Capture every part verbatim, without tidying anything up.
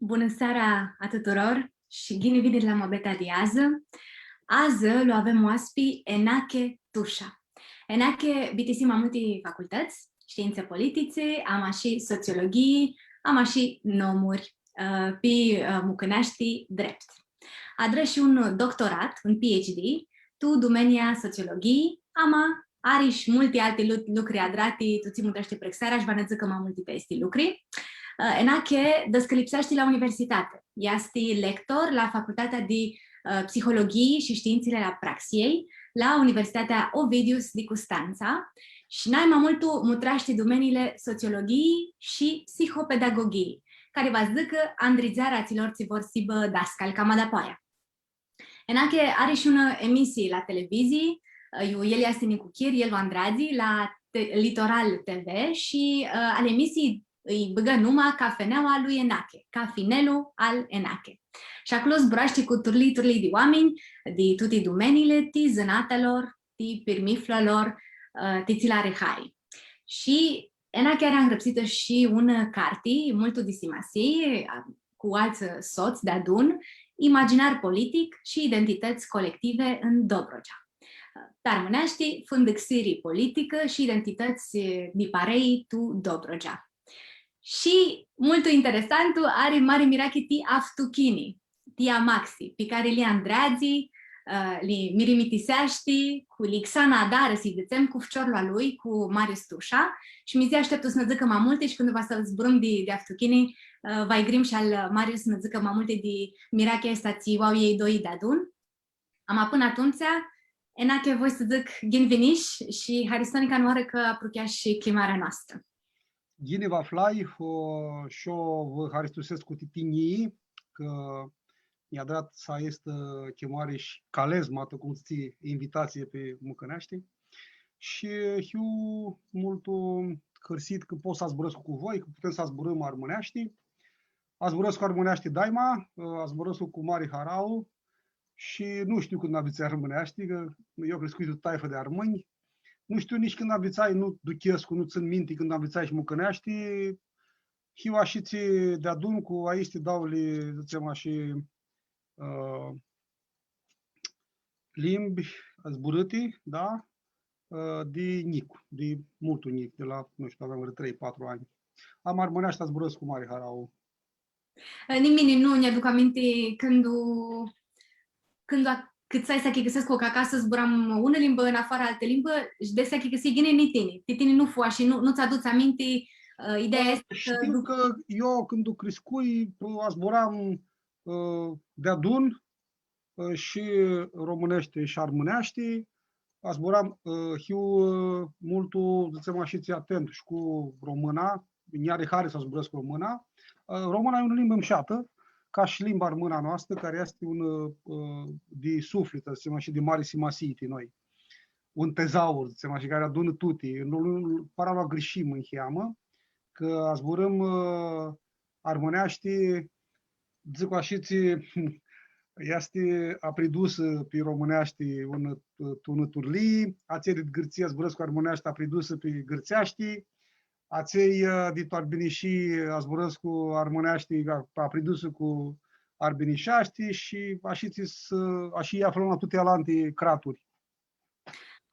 Bunã seara a tuturor shi ghini vinit la muabeta di adzã. Adzã lu avem oaspi Enache Tusha. Enache bitisi ma multi facultãts, shtiintsi polititsi, ama shi sotsiologhii, ama shi nomuri, ã, pi, ã, mucãneashti drept. Adrã shi un doctorat, un PhD, tu dumenia sotsiologhii, ama ari shi multi alti lu-, lucri adrati, tu tsi mutreashti prexearea shi va nã dzãcã ma multi pi aesti lucri. Ã, Enache dãscãlipseashti la universitati. Easti lector la Facultatea di, ã, Psihologhii shi Shtiintsãli a Praxiljei, la Universitatea Ovidius di Custantsa, shi nai ma multu mutreashti dumeniili sotsiologhii shi psihopedagoghii, cari va s-dzãcã andridzearea atsilor tsi vor s-hibã dascali cama dapoaia. Enache ari shi unã emisii la televizii, ã, iu el easti nicuchir, el u andreadzi la te-, Litoral T V shi, ã, ali emisii lji bãgã numa Cafeneaua lui Enache, Cafinelu al Enache. Shi aclo zburashti cu turlii, turlii di oaminj, di tuti dumeniili, ti zãnata lor, ti pirmiflu a lor, ã, ti tsi lã ari hari. Shi Enache ari angrãpsitã shi unã carti, multu di simasii, a, cu altsã sots deadun, Imaginar politic și identități colective în Dobrogea. Pi armãneashti, Fãndãxiri politicã shi identitãts di parei tu Dobrogea. Shi, multu interesantu, ari mari mirachi ti aftuchini, ti amaxi, pi cari li andreadzi, ã, li mirimitiseashti cu Lixana Adarã, s-dzãtsem, cu ficiorlu a lui, cu Marius Tusha, shi mi dzã, ashteptu s-nã dzãcã ma multi shi cãndu va s-zburãm di, di aftuchini, ã, va-lj grim shi al Marius s-nã dzãcã ma multi di mirachea aestã tsi u au elj doi deadun. Ama pãnã atumtsea, Enache, voi s-dzãc ghini vinish shi haristo nica unãoarã cã aprucheash shi chimarea noastrã. Ghini vã aflai, o, shi eu vã haristusescu ti tinjii, cã nj-adrat aestã chimari shi calezma, tu cum dzãts, invitatsii pi mucãneashti. Shi hiu multu hãrsit cã pot s-zburãscu cu voi, cã putem s-zburãm armãneashti. Zburãscu armãneashti daima, zburãscu cu mari harauã shi nu shtiu cãndu anvitsai armãneashti, cã eu criscui tu taifã di armãnj. Nu shtiu nitsi cãndu anvitsai, nu duchescu, nu tsãn minti cãndu anvitsai shi mucãneashti. Hiu ashitsi deadun cu aesti dauli, dzãtsem ashi, ã, limbi zburãti, da? Ã, di njic, di multu njic, di la, nu shtiu, aveam vãrã trei, patru anj. Ama armãneashti zburãscu cu mari harauã. Ã, ni mini nu nj-aduc aminti cãndu, cãndu acãtsai s-achicãsescu cã acasã zburam unã limbã, tu afarã altã limbã, shi di s-achicãsii ghini, ni tini. Ti tini nu fu ashi, nu, nu tsã adutsi aminti, ã, ideea aestã cã... Shtiu cã eu, cãndu criscui, zburam, ã, deadun, ã, shi romãneashti shi armãneashti, zburam, ã, hiu, ã, multu, dzãtsem ashi, atentu shi cu romãna, nj-ari hari s-zburãscu romãna. Ã, romãna e unã limbã mushatã, ca shi limba armãnã a noastrã, cari easti un, ã, di suflit, dzãtsem ashi, di mari simasii ti noi. Un tezaur, dzãtsem ashi, cari adunã tuti. Nu, nu, para lu grishim niheamã, cã zburãm, ã, armãneashti, dzãc ashi, tsi easti apridusã pi romãneashti unã, tu unã turlii, atselj di Gãrtsii zburãscu armãneashti apridusã pi gãrtseashti, atselj, ã, di tu Arbinishii zburãscu armãneashti, a-, apridusã cu arbinisheashti shi ashi tsi s-, ashi aflãm la tuti alanti craturi.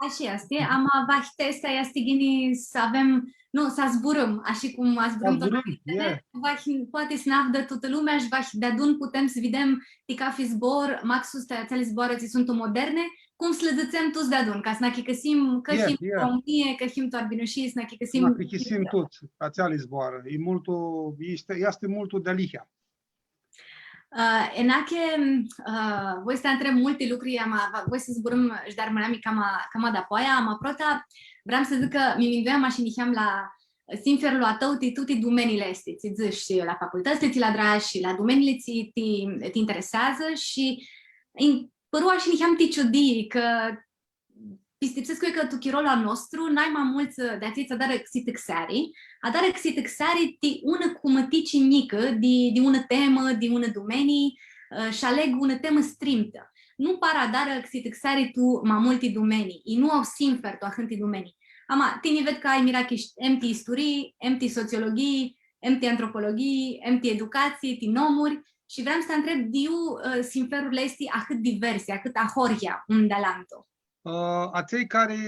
Ashi easti, ama vahi ti aestã easti ghini s-avem, nu, s-zburãm, ashi cum zburãm tut, s-zburãm, e, vahi poati s-nã avdã tutã lumea shi vahi deadun putem s-videm ti cafi zbor, maxus ti atseali zboarã tsi suntu moderne, cum s-lã dzãtsem tuts deadun, ca s-nã achicãsim, cã him tu Romãnii, cã him tu Arbinushii, s-nã achicãsim. S-nã achicãsim tuts atseali zboarã. E multu, easti, easti multu dealihea. Ã, Enache, ã, voi s-ti ntreb multi lucri, ama va-, voi s-zburãm shi di armãneami cama, cama dapoaia, ama prota, vream s-dzãc cã mi minduiam ashi niheam la sinferlu a tãu ti tuti dumeniili aesti, tsi dzãts, shi la facultãtsli tsi li adrash, shi la dumeniili tsi ti, ti intereseadzã shi nj-pãru ashi niheam ti ciudii, cã pistipsescu cã tu chirolu a nostru, nai ma multsã, ã, di atselj tsi adarã xitãxeari, adarã xitãxeari ti unã cumãtici njicã di, di unã temã, di unã dumenii, ã, shi aleg unã temã strimtã. Nu para adarã xitãxeari tu ma multi dumenii, i nu au sinfer tu ahãnti dumenii. Ama, tini ved cã ai mirachi sh-, em ti isturii, em ti sotsiologhii, em ti antropologhii, em ti educatsii, ti nomuri, shi vream s-ti ntreb di iu, ã, s-him ferurli aesti ahãt diversi, ahãt ahoryea, un di alantu. Ã, atselj cari,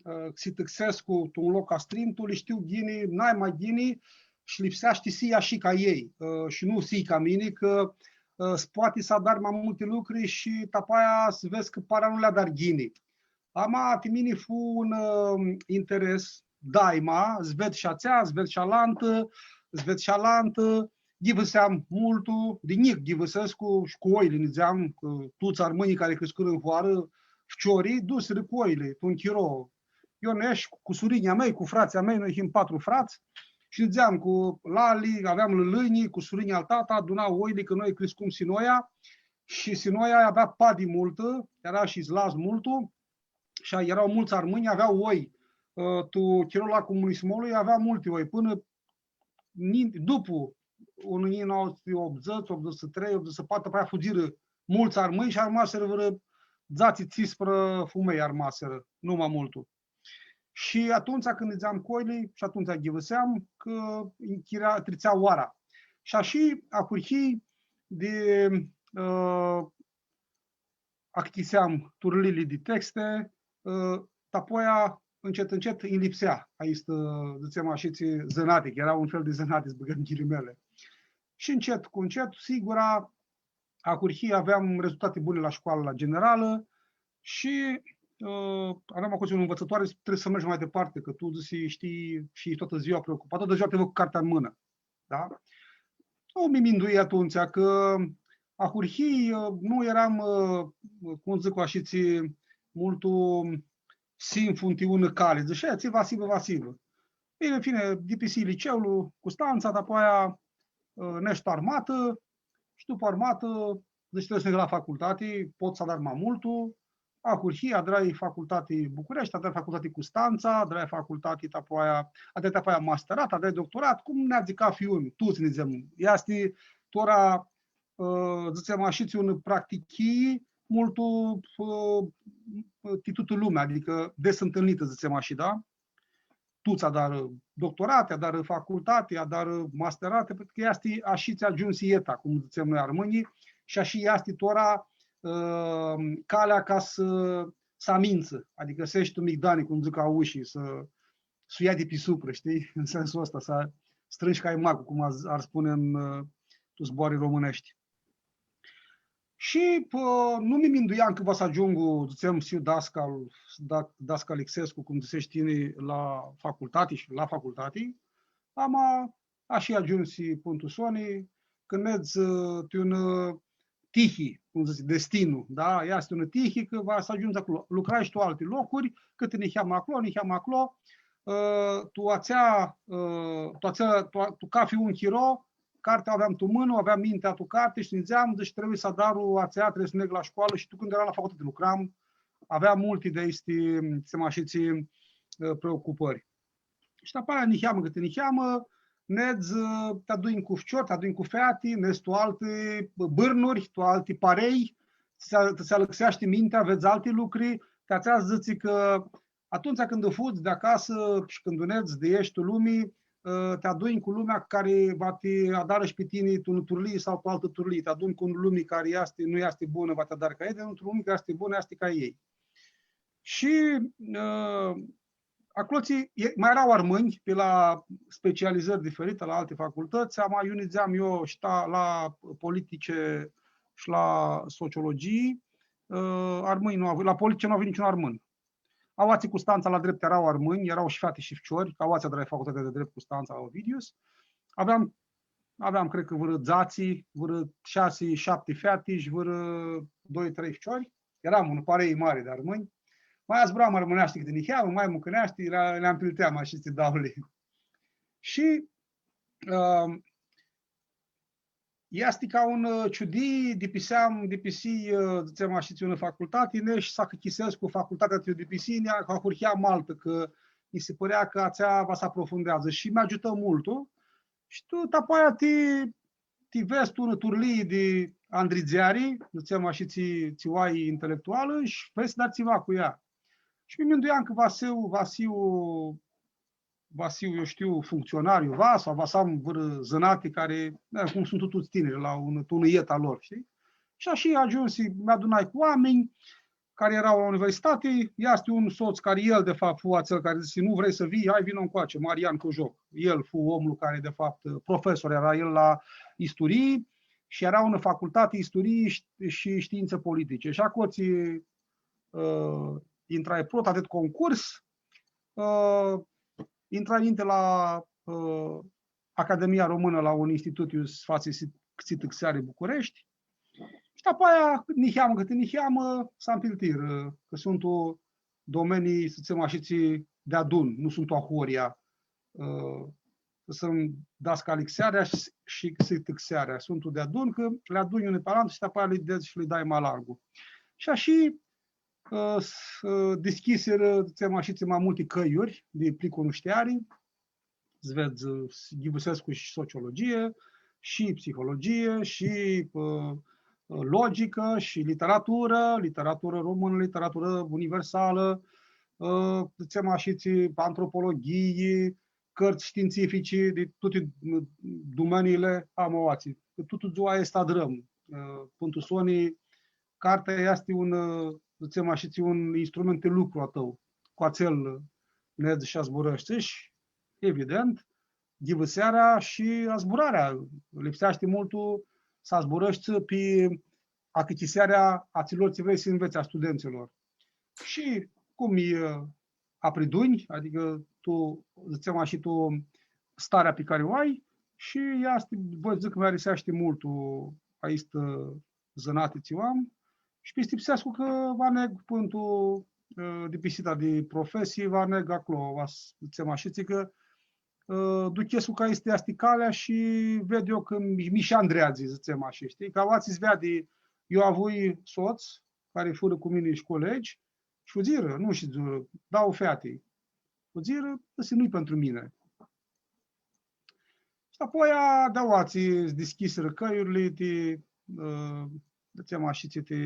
ã, si tãxescu tu un loc astrintu, li shtiu ghini, nai ma ghini, shi lipseashti s-hii ashi ca elj, ã, shi nu s-hii ca mini, cã, ã, s-poati s-adari ma multi lucri shi dapoaia s-vedz cã para nu li adari ghini. Ama ti mini fu un, ã, interes, daima, s-ved shi atsea, s-ved shi alantã, s-ved shi alantã, ghivãseam multu, di njic ghivãsescu shi cu oili nidzeam, cã tuts armãnjlji cari criscurã tu hoarã, ficiorlji, dusirã cu oili, tu un chiro. Io nesh cu, cu surinjlji a mei, cu fratslji a mei, noi him patru frats, shi nidzeam cu lali, aveam lãlãnj, cusurinj al tata, aduna oili, cã noi criscum Sinoia, shi Sinoia avea padi multã, eara shi izlaz multu, shi eara multsã armãnj, avea oi, ã, tu chirolu a comunismului, avea multi oi, pãnã ni-, dupu, unã njilji nauã suti optzeci, optzeci shi trei, optzeci shi patru, apoi fudzirã multsã armãnj shi armasirã vãrã dzatsi, tsisprã fumei armasirã, nu ma multu. Shi atumtsea cãndu nidzeam cu oili, shi atumtsea ghivãseam cã nj-chira-, tritsea oara. Shi ashi ahurhii di, ã, achicãseam turliili di texte, ã, dapoaia, ncet, ncet, nj-lipsea aestã, dzãtsem ashitsi, zãnati, cã eara un fel di zãnati, s-bãgãm ghilimele. Shi ncet cu ncet, sigura, ahurhii, aveam rezultate bune la școala generală și, ã, aveam acolo un învățătoare, „Trebuie să mergi mai departe, că tu, zice, știi, și toată ziua preocupat, toată ziua te văd cu cartea în mână.” Da? Nu mi minduii atumtsea, cã ahurhii, ã, nu eram, ã, cum dzãc, ashitsi, multu sinfu nti unã cali. Dzãtsea, „Tsi va s-hibã, va s-hibã.” Bine, în fine, dipisii liceul, Custantsa, dapoaia, ã, nesh tu armatã, shi dupã armatã, dzãsh, „Trebuie să merg la facultate, pot s-adar ma multu.” Ahurhii, adrai facultate București, adrai facultate Custantsa, adrai facultate, dapoaia, adrai dapoaia masterat, adrai doctorat, cum neadzi cafi un, tuts nidzem. Easti tora, ã, dzãtsem ashitsi, unã practichii multu, ã, ti tutã lumea, adicã des întâlnitã, dzãtsem ashi, da? Tuts adarã doctorati, adarã facultati, adarã masterati, pentru cã easti, ashitsi agiumsi eta, cum dzãtsem noi armãnjlji, shi ashi easti tora, ã, calea ca s-, s-amintsã, adicã s-eshti tu migdani, cum dzãc aushii, s-, s-u ljai di pi suprã, shtii? În sensul ăsta, s-strãngi caimacul, cum ar, ar spune în, ã, tu zboarã românești. Shi, pã, nu mi minduiam cã va s-agiungu, dzãtsem, s-hiu dascal, da-, dascalixescu, cum dzãsesh tini, la facultati shi la facultati, ama ashi agiumsi pãn tu soni, cãndu nedz, ã, ti unã, ã, tihi, cum dzãtsi, destinul, da? Easti unã tihi cã va s-agiundzi aclo. Lucrai shi tu alti locuri, cãti niheamã aclo, niheamã aclo, ã, tu atsea, ã, tu atsea, tu a-, tu cafi un chiro, cartea u aveam tu mãnã, u aveam mintea tu carti shi nidzeam, deci trebuie s-adar atsea, trebuie s-neg la școală shi tu cãndu eram la facultate lucram, aveam multi di aesti, s-dzãtsem ashitsi, ã, preocupări. Shi dapoaia niheamã cãti niheamã, nedz, ã, ti adunj cu ficiori, ti adunj cu feati, nedz tu alti bãrnuri, tu alti parei, tsã, tsã alãxeashti mintea, vedz alti lucri, ti atsea dzãtsi cã atumtsea cãndu fudz di acasã shi cãndu nedz di eshti tu lumi, ã, ti adunj cu lumea cari va ti adarã shi pi tini tu unã turlii sau tu altã turlii. Ti adunj cu unã lumi cari easti, nu easti bunã, va ti adarã ca elj, dar tu unã lumi cari easti bunã, easti ca elj. Shi, ã, aclo tsi, e, ma eara armãnj pi la specializări diferite, la alti facultãts, ama iu nidzeam eu shi ta-, la politice shi la sociologii, ã, armãnj nu avu-, la politice nu avu niciun armãn. Aoatsi Custantsa la drept eara armãnj, eara shi feati shi ficiori, cã aoatsi adrai facultatea di drept Custantsa la Ovidius. Aveam, aveam, cred cã, vãrã dzatsi, vãrã shasi, shapti feati shi vãrã doi, trei ficiori. Eram unã parei mari di armãnj. Ma zburam armãneashti cãti niheamã, ma mucãneashti, li, li ampilteam ashi ti dauli. Shi, ãm, easti ca un, ã, ciudii, dipiseam, dipisii, ã, dzãtsem ashi, unã facultati, nesh s-achicãsescu facultatea tsi u dipisii, nea, ahurheam altã, cã nji si pãrea cã atsea va s-aprofundeadzã shi mi agiutã multu. Shi tu, dapoaia ti, ti vedz tu unã turlii di andridzeari, dzãtsem ashi, tsi, tsi u ai intelectualã, shi vrei s-adari tsiva cu ea. Shi mi minduiam cã va s-hiu, va s-hiu va s-hiu, eu shtiu, functsionar, eu va, sau va s-am vãrã zãnati cari, da, cum suntu tuts tinirlji, la un, tu unã etã a lor, shtii? Shi ashi agiumsi, mi adunai cu oaminj, cari eara la universitati, easti un sots cari el, de fapt, fu atsel cari dzãsi, „Nu vrei s-vii? Hai, vino ncoatsi, Marian Cojoc.” El fu omlu cari, de fapt, profesor eara el la isturii shi eara unã facultati isturii shi, shi shtiințe politice. Shi acotsi, ã, intrai prota dit concurs, ã, intrai ninti la, ã, Academia Română la un institut iu s-fatsi xi-, xitãxeari Bucureshti. Shi dapoaia, niheamã cãtã niheamã, s-ampiltirã, cã suntu domenii, s-dzãtsem ashitsi, deadun, nu suntu ahoryea, ã, s-dzãtsem, dascalixearea shi, shi xitãxearea. Suntu deadun, cã li adunj unã pi alantã shi dapoaia li dedz shi li dai ma largu. Shi ashi, ã, s-, ã, dishcljisirã, s-dzãtsem ashitsi, ma multi cãljuri di pricunushteari, s-vedz, s-ghivãsescu shi sociologie, shi psihologie, shi, ã, ã, logicã, shi literaturã, literaturã românã, literaturã universalã, ã, dzãtsem ashitsi, antropologhii, cãrtsã shtiintsifici, di tuti, ã, domeniili, am aoatsi. Tutã dzua aestã adrãm. Ã, pãn tu soni, cartea easti un, ã, dzãtsem ashitsi, un instrument di lucru a tãu. Cu atsel, ã, nedz shi azburãshti shi, evident, ghivãsearea shi azburarea. Lipseashti multu s-azburãshti pi achicãsearea atsilor tsi vrei s-nvets, a studentsãlor. Shi cum e, ã, apridunj, adicã tu, dzãtsem ashi, tu starea pi cari u ai, shi easti, voi s-dzãc, mi ariseashti multu aistã zãnati tsi u am, shi pistipsescu cã va neg pãn tu, ã, dipisita di profesii, va neg aclo, va s-, dzãtsem ashitsi, cã, ã, duchescu cã aestã easti calea shi ved eu cã mi, mi shi andreadzi, dzãtsem ashi, shtii? Cã aoatsi s-veadi, eu avui sots cari furã cu mini shi colegi shi fudzirã, nu shidzurã, dauã feati. Fudzirã, dzãsi, „Nu-i pentru mine.” Shi apoia, di aoatsi s-dishcljisirã cãljurli ti, ã, dzãtsem ashitsi, ti,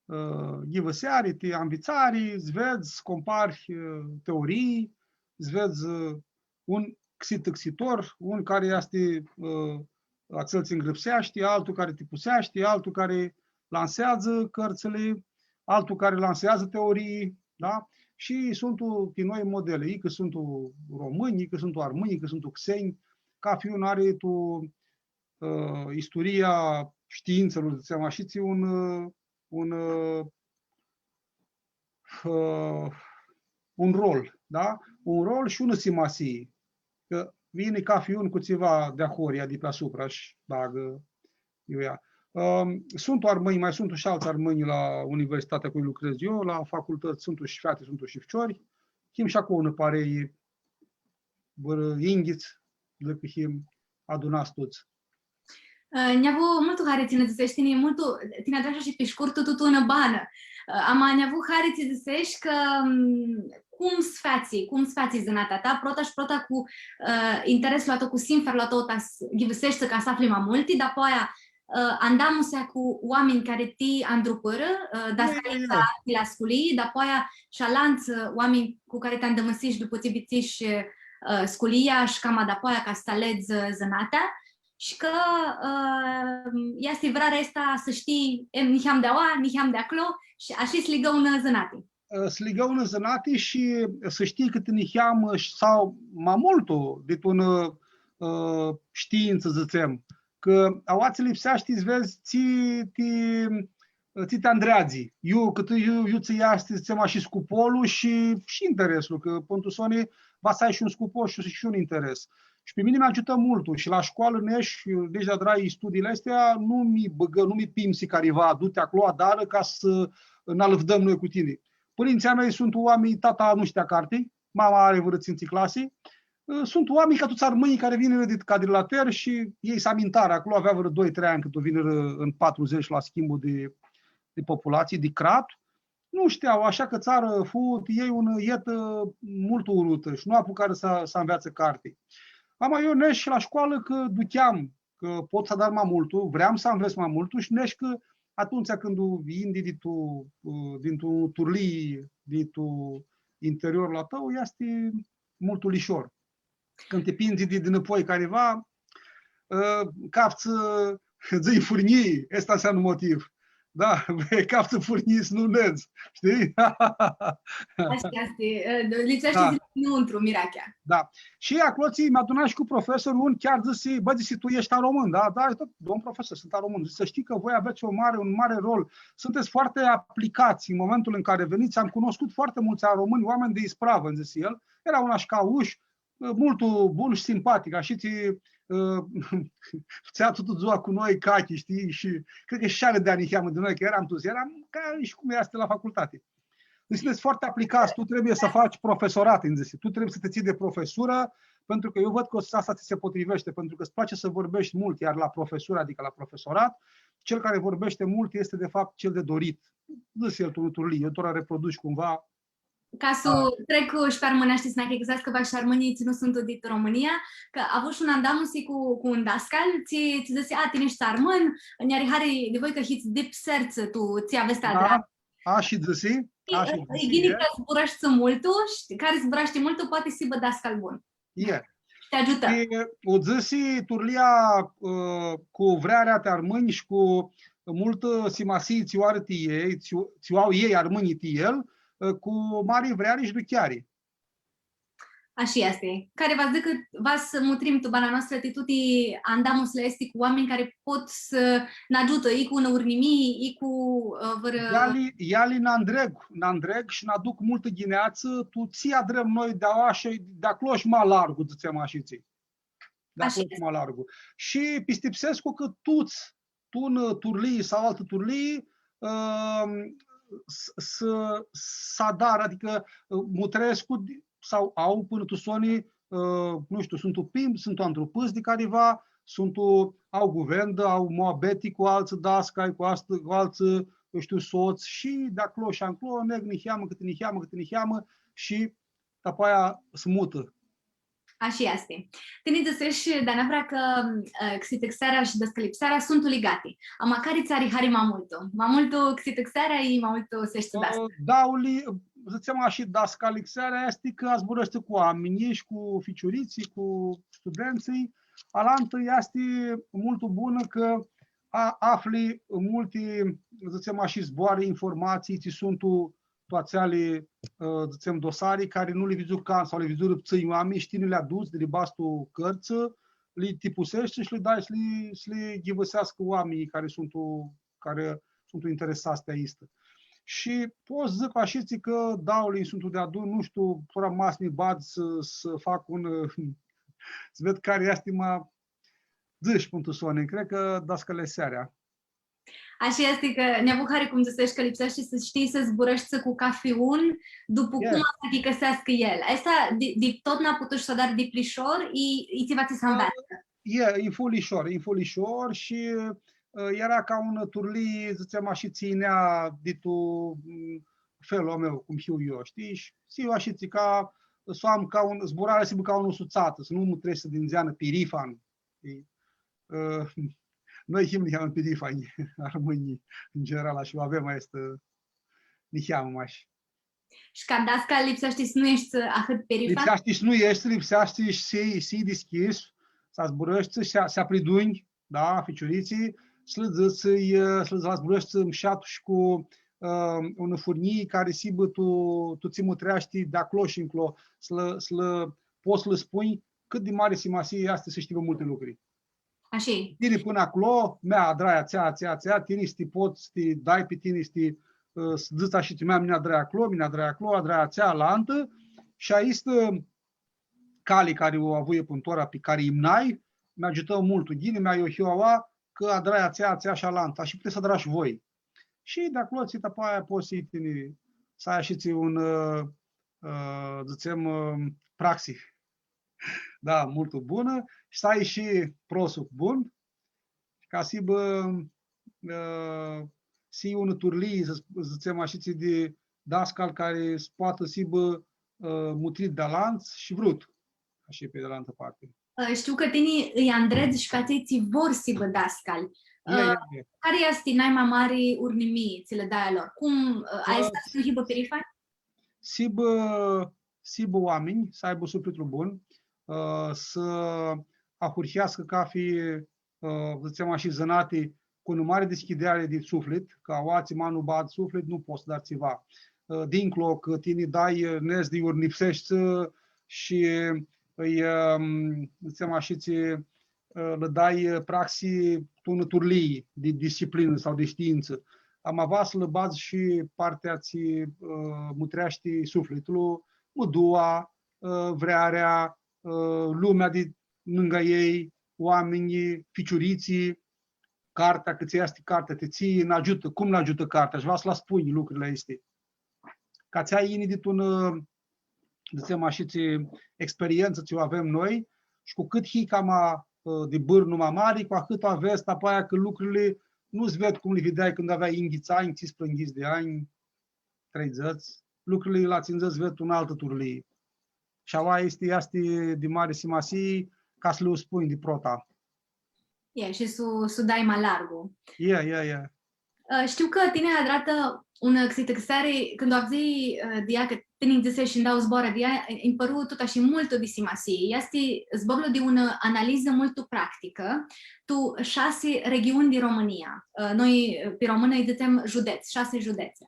ã, ghivãseari, ti anvitsari, s-vedz, s-compari, ã, teorii, s-vedz, ã, un xitãxitor, un cari easti, ã, atsel tsi ngrãpseashti, altu cari tipuseashti, altu cari lanseadzã cãrtsãli, altu cari lanseadzã teorii, da? Shi suntu ti noi modeli, i cã suntu romãnj, i cã suntu armãnj, i cã suntu xenj, cafi un ari tu, ã, isturia shtiintsãlor, dzãtsem ashitsi, un, ã, un, ã, ã, un rol, da? Un rol shi unã simasii. Cã vini cafi un cu tsiva di ahoryea, di pi asupra shi bagã iu ea. Ãm, suntu armãnj, ma suntu shi altsã armãnj la universitatea cu cari lucredz eu, la facultãts suntu shi feati, suntu shi ficiori. Him shi aclo unã parei, vãrã yinghits, dzãc cã him adunats tuts. Ã, nj-avu multu hari tsi nã dzãsesh tini, multu, tini adrash shi pi shcurtu tutã unã banã. Ã, ama nj-avu hari tsi dzãsesh cã, m, cum s-featsi, cum s-featsi zãnatea ta, prota shi prota cu, ã, intereslu a tãu, cu sinferlu a tãu, ta s-ghivãseshti ca s-afli ma multi, dapoaia, ã, andamusea cu oaminj cari ti andrupãrã, ã, dascalisa ti la sculii, dapoaia shi alantsã, ã, oaminj cu cari ti andãmusish dupã tsi bitishish, ã, sculia shi cama dapoaia ca s-aledz, ã, zãnatea. Shi cã, ã, easti vrearea aestã s-shtii, e, niheam di aua, niheam di aclo, shi ashi s-ligã unã zãnati. Ã, s-ligã unã zãnati shi s-shtii cãtã niheam, ã, sh-, sau ma multu dit unã, ã, shtiintsã, dzãtsem, cã aoatsi lipseashti s-vedz tsi ti, tsi ti andreadzi. Iu, cãtã iu, iu tsã easti, dzãtsem ashi, scupolu shi, shi intereslu, cã pãn tu soni va s-ai shi un scupol shi, shi un interes. Shi pi mini mi agiutã multu shi la shcoalã nesh, deci di adrai studiili aesti, nu mi bãgã, nu mi pimsi cariva, „Du-ti aclo, adarã ca s-nã alãvdãm noi cu tini.” Pãrintsãlj a mei suntu oaminj, tata nu shtea carti, mama ari vãrã tsintsi clasi. Ã, suntu oaminj ca tuts armãnjlji cari vinirã di Cadrilater shi elj s-amintarã aclo, avea vãrã doi, trei anj cãndu vinirã tu patrudzãts la schimbul di, di populatsii, di crat. Nu shtea, ashi cã tsarã fu ti elj unã etã multu urutã shi nu apucarã s-, s-anveatsã carti. Ama eu nesh la shcoalã cã ducheam cã pot s-adar ma multu, vream s-anvets ma multu shi nesh cã atumtsea cãndu yini di tu, ã, di tu turlii, di tu interiorlu a tãu, easti, multu lishor. Cãndu ti pindzi di, di dinãpoi cariva, ã, caftsã, dzã-i furnjii, aestã nseamnã motiv. Da, caftsã furnjii s-nu nedz, shtii? Ashi easti, ã, lipseashti s-dzãts dinãuntru mirachea. Da. Shi aclo tsi mi-adunai shi cu profesorlu, un chiar dzãsi, „Bã”, dzãsi, „tu eshti aromân, da?” „Da, domn profesor, sunt aromân.” Dzãsi, „Să știi că voi aveți o mare, un mare rol. Sunteți foarte aplicați în momentul în care veniți. Am cunoscut foarte mulți aromâni, oameni de ispravă”, dzãsi el. Era un ashcã aush, multu bun shi simpatic, ashitsi, ã, fãtsea tutã dzua cu noi cachi, shtii? Shi cred cã shi ari di niheamã di noi, cã earam tuts, earam ca shi cum easti la facultati. Deci sunteți foarte aplicați, tu trebuie să faci profesorat, îmi zice, tu trebuie să te ții de profesură, pentru că eu văd că asta ți se potrivește, pentru că îți place să vorbești mult, iar la profesură, adică la profesorat, cel care vorbește mult este, de fapt, cel de dorit. Dzãsi el tu turlii, eu tora reproduci cumva. Ca s-u trec shi pi armãneashti, s-nã achicãseascã, va shi armãnjlji tsi nu suntu dit Romãnia, cã avush un andamusi cu, cu un dascal, tsi, tsi dzãsi, „A, tini eshti armãn, nj-ari hari di voi cã hits dip sertsã tu, tsi avets adrat.” A, shi dzãsi? Shi, a, shi ã, dzãsi, ghini e. Cã zburãshti multu, shi cari zburashti multu, poati s-hibã dascal bun. E. Shi ti agiutã. Shi u dzãsi turlia, ã, cu vrearea ti armãnj shi cu multã simasii tsi u ari ti elj, tsi u, tsi u au elj armãnjlji ti el, ã, cu mari vreari shi ducheari. Ashi easti. Cari va s-dzãcã, va s-mutrim tu bana noastrã, ti tuti andamusli aesti cu oaminj cari pot s-nã agiutã, i cu unã urnimii, i cu, ã, vãrã... Eali, eali nã ndreg, nã ndreg shi nã aduc multã ghineatsã, tu tsi adrãm noi di aoa shi di aclo shi ma largu, dzãtsem ashitsi. Di aclo shi ma largu. Shi pistipsescu cã tuts, tu unã turlii sau altã turlii, ã, s-, s-, s-adarã, adicã, ã, mutrescu di-, sau au pãnã tu soni, ã, nu shtiu, suntu pimbi, suntu andrupãts di cariva, suntu, au guvendã, au muabeti cu altsã dascalj, cu astã, cu altsã, eu shtiu, sots shi di aclo shi anclo, neg niheamã, cãti niheamã, cãti niheamã shi dapoaia s-mutã. Ashi easti. Tini dzãseshi, Danavra, cã, ã, xitãxearea shi dascalipsearea suntu ligati. Ama cari tsã ari hari ma multu? Ma multu xitãxearea i ma multu s-eshti dascal? Ã, dauli, dzãtsem ashi, dascalipsearea easti cã zburãshti cu oaminjlji shi cu ficiuritslji, cu studentsãlj. Alantã easti multu bunã cã a-, afli multi, dzãtsem ashi, zboarã, informatsii, tsi suntu tu atseali, ã, dzãtsem, dosari cari nu li vidzurã can sau li vidzurã ptsãnj oaminj, shi tini li aduts, li badz tu cãrtsã, li tipuseshti shi li dai s-li, s-li ghivãseascã oaminjlji cari suntu, cari suntu interesats ti aistã. Shi pot s-dzãc ashitsi cã dauli suntu deadun, nu shtiu, tora ma s-mi badz s-, s-fac un, s-ved cari easti ma, dzãsh, pãn tu soni, cred cã dascalipsearea. Ashi easti cã nj-avu hari cum dzãseshi cã lipseashti s-shtii s-zburãshti cu cafi un, dupu cum va s-achicãseascã el. Aestã di, di totna putush s-u adari di lishor, i, i tsiva tsi s-anveatsã. E, e fu lishor, e fu lishor shi, ã, eara ca un turlii, dzãtsem ashi, tsi yinea di tu, m, felul a meu, cum hiu eu, shtii? Shi, shi eu ashi, tsi ca, s-u am ca un, zburarea s-hibã ca unã sutsatã, s-nu mutrescu di ndzeanã pirifan, shtii? Ã, noi him niheamã pirifanj, armãnjlji, în general, ashi, avem aestã, niheamã mash. Shi ca dascal lipseashti s-nu eshti ahãt pirifan? Lipseashti s-nu eshti, lipseashti s-hii, s-hii dishcljis, s-zburãshti, s-, s-apridunj, da, ficiuritslji, s-lã dzãts, s-lã, s-lã zburãshti mshat shi cu, ã, unã furnjii cari s-hibã tu, tu tsi mutreashti di aclo shi nclo, s-lã, s-lã pots s-lã spunj cãt di mari simasii easti s-shtii multi lucri. Ashi. Tini pãnã aclo, mea, adrai atsea, atsea, atsea, tini s-ti pots, s-ti dai pi tini, s-ti, ã, s-dzãts ashi, mea, mini adrai aclo, mini adrai aclo, adrai atsea, alantã, shi aistã cali cari u avui pãn tora, pi cari imnai, mi agiutã multu ghini, mea, eu hiu aua, cã adrai atsea, atsea shi alantã, shi putets s-adrash voi. Shi di aclo, tsi, dapoaia pots s-hii tini, s-ai ashi tsi un, ã, ã, dzãtsem, ã, praxi. Da, multu bunã. Shi s-ai shi prosop bun, ca s-hibã, ã, s-hii unã turlii, s-, dzãtsem ashi, tsi di dascal cari s-poatã s-hibã, ã, mutrit di alantsã shi vrut, ashi, pi di alantã parti. Ã, shtiu cã tini lji andredz shi pi atselj tsi vor s-hibã dascalj. E, ã, e, e. Cari easti nai ma mari urnimii tsi lã dai a lor? Cum, ã, ã, aestã s-nu hibã pirifanj? S-hibã, s-hibã oaminj, s-aibã suflitlu bun, ã, s-ahurheascã cafi, ã, dzãtsem ashi, zãnati cu unã mari dischideari di suflit, cã aoatsi ma nu badz suflit, nu pots s-adari tsiva. Ã, dinclo cã tini dai, ã, nedz di urnipseshti shi ãlj, ãm, dzãtsem ashi, tsi, ã, lã dai, ã, praxi tu unã turlii di disciplinã sau di shtiintsã. Ama va s-lã badz shi partea tsi, ã, mutreashti suflitlu, mãdua, ã, vrearea, ã, lumea di ningã elj, oaminjlji, ficiuritslji, cartea, cã tsi easti cartea, ti tsi nã agiutã, cum nã agiutã cartea, shi va s-lã spunj lucrili aesti. Ca tsi ai yini di tu unã, dzãtsem ashi, tsi experientsã tsi u avem noi, shi cu cãt hii cama, ã, di bãrnu ma mari, cu ahãt u avedz, dapoaia cã lucrili nu s-ved cum li videai cãndu aveai yinghits anj, tsisprãyinghits di anj, treidzãts, lucrili la tsindzãts s-ved tu unã altã turlii. Shi aoa easti, easti di mari simasii ca s-lã spunj di prota. E, shi s-u, s-u dai ma largu. E, e, e. Ã, shtiu cã tini ai adratã unã xitãxeari, cãndu avdzãi, ã, di ea, cã tini dzãseshi shi ndauã zboarã di ea, nji pãru tut ashi multu di simasii. Easti zborlu di unã analizã multu practicã, tu shasi regiuni di Romãnia. Ã, noi, pi românã, lji dzãtsem judets, shasi judets.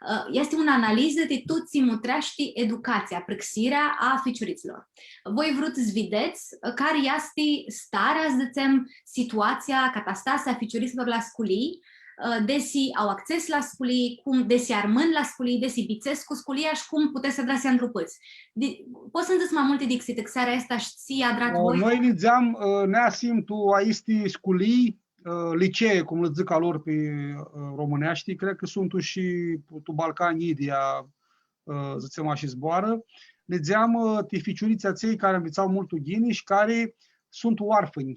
Ã, easti unã analizã di tut tsi mutreashti educatsia, prãxirea a ficiuritslor. Voi vrut s-videts, ã, cari easti starea, s-dzãtsem, situatsia, catastasea a ficiuritslor la sculii, ã, desi au acces la sculii, cum, desi armãn la sculii, desi bitisescu sculia shi cum putets s-adrats andrupãts. Di-, pots s-nji dzãts ma multi di xitãxearea aestã shi tsi adrat voi? Noi nidzeam, ã, neasim tu aisti sculii, ã, licee, cum lã dzãc a lor pi, ã, romãneashti, cred cã suntu shi tu Balcani idyea, ã, dzãtsem ashi, zboarã. Nidzeam, ã, ti ficiuritslji atselj cari anvitsau multu ghini shi cari suntu oarfãnj.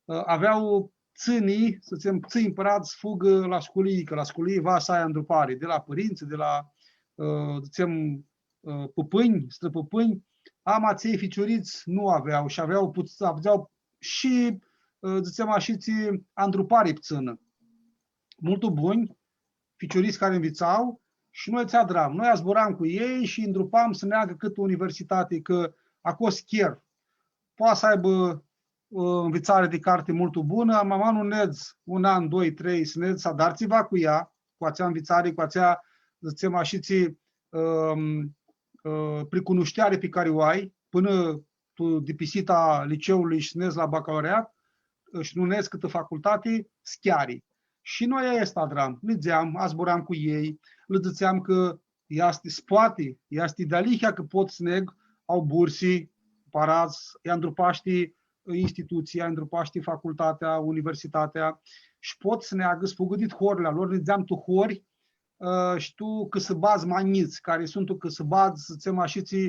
Ã, avea ptsãnj, s-dzãtsem, ptsãnj pãradz s-fugã la sculii, cã la sculii va s-ai andrupari, di la pãrintsã, di la, ã, dzãtsem, ã, pãpãnj, strãpãpãnj, ama atselj ficiurits nu avea shi avea put-, avea shi, ã, dzãtsem ashi, tsi andrupari ptsãnã. Multu bunj, ficiurits cari nvitsau, shi noi tsi adram? Noi azburam cu elj shi andrupam s-neagã cãtã universitati, cã aclo s-cher. Poati s-aibã, ã, nvitsari di carti multu bunã, ama ma nu nedz un an, doi, trei, s-nedz s-adari tsiva cu ea, cu atsea nvitsari, cu atsea, dzãtsem ashi, tsi, ãm, ã, pricunushteari pi cari u ai, pãnã tu dipisita liceului shi s-nedz la bacalaureat, ã, shi nu nedz cãtã facultati, s-cheari. Shi noi aestã adram, nidzeam, azburam cu elj, lã dzãtseam cã easti, s-poati, easti dealihea cã pot s-neg, au bursi, pãradz, lj-andrupashti institutsia, lj-andrupashti facultatea, universitatea, shi pot s-neagã, s-fugã dit horli a lor, nidzeam tu hori, ã, shi tu cãsãbadz ma njits, cari suntu cãsãbadz, s-dzãtsem ashi, tsi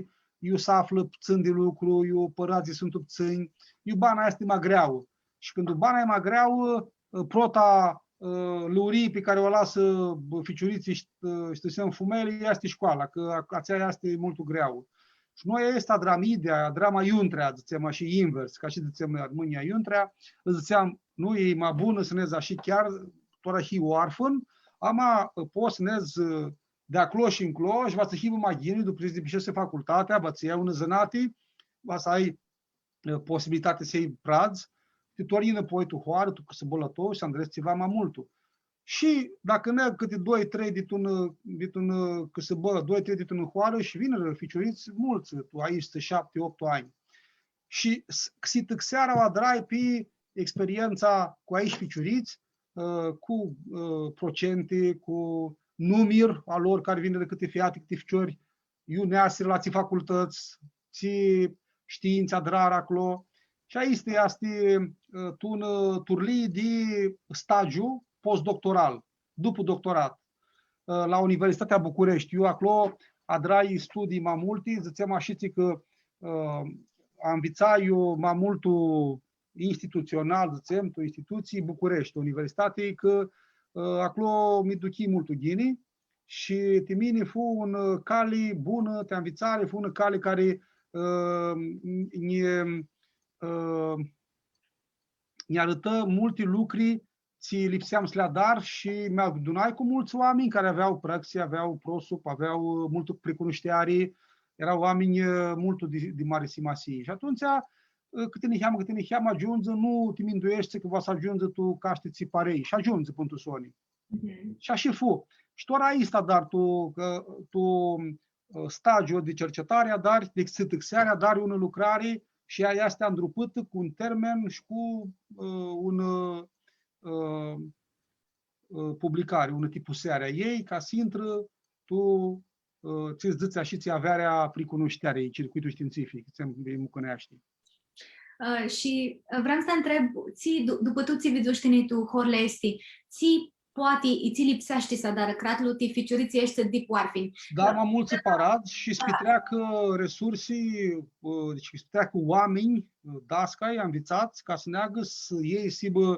iu s-aflã ptsãn di lucru, iu pãradzlji suntu ptsãnj, iu bana easti ma greauã. Shi cãndu bana e ma greauã, ã, prota, ã, lurii pi cari u alasã, bã, ficiuritslji shi, ã, shi, s-dzãtsem, fumeljli, easti shcoala, cã a-, atsea easti multu greauã. Shi noi aestã adram idyea, adram aiuntrea, dzãtsem ashi, invers, ca shi dzãtsem noi, armãnjlji, aiuntrea, lã dzãtseam, nu, e ma bunã s-nedz ashi, chiar, tora hii oarfãn, ama, ã, pots s-nedz, ã, di aclo shi nclo, shi va tsã hibã ma ghini, dupã tsi dipiseshti facultatea, va tsã ljai unã zãnati, va s-ai, ã, posibilitati s-ljai pãradz, ti tornji nãpoi tu hoarã, tu cãsãbãlu a tãu, shi s-andredz tsiva ma multu. Shi dacã neg cãti doi, trei dit un, dit un, ã, cãsãbã, doi, trei dit un hoarã shi vinirã ficiurits multsã, tu aeshti shapti, optu anj. Shi s-, xitãxeara u adrai pi experientsa cu aeshti ficiurits, ã, cu, ã, procenti, cu numir a lor cari vinirã cãti feati, cãti ficiori, iu neasirã, la tsi facultãts, tsi shtiintsã adrarã aclo. Shi aestã easti, ã, tu unã, ã, turlii di stagiu postdoctoral, dupã doctorat, ã, la Universitatea Bucureshti. Iu aclo adrai studii ma multi, dzãtsem ashi, tsi cã, ã, anvitsai ma multu institutsional, dzãtsem, tu institutsii, Bucureshti, universitati, cã, ã, aclo mi duchii multu ghini shi ti mini fu unã, ã, cali bunã ti anvitsari, fu unã cali cari, ã, nj-, ã, nj-arãtã multi lucri tsi lipsea s-li adar shi mi adunai cu multsã oaminj cari avea prãxi, avea prosop, avea, ã, multã pricunushteari, Eara oaminj, ã, multu di, di mari simasii. Shi atumtsea, ã, cãti niheamã, cãti niheamã agiundzi, nu ti mindueshti cã va s-agiundzi tu cashti tsi parei. Shi agiundzi pãnã tu soni. Mhm. Shi ashi fu. Shi tora aestã, dar tu, cã, tu, ã, stagiu di cercetari, adari, di xitãxeari, adari unã lucrari shi ea easti andrupãtã cu un termen shi cu, ã, un, ã, ã, publicari, unã tipuseari a ljei, ca s-intrã tu, ã, tsi dzãtsi ashi, tsi avearea pri cunushteari, circuitul științific, tsi mucãneashti. Ã, shi, ã, vream s-ti ntreb, tsi, du-, dupã tu tsi vidzushi tini tu horli aesti, tsi poati, i tsi lipseashti s-adarã cratlu ti ficiuritslji aeshti dip oarfinj? Da, ma multsã paradz shi s-pitreacã resursi, ã, deci s-pitreacã oaminj, ã, dascalj, anvitsats, ca s-neagã s-, elj s-hibã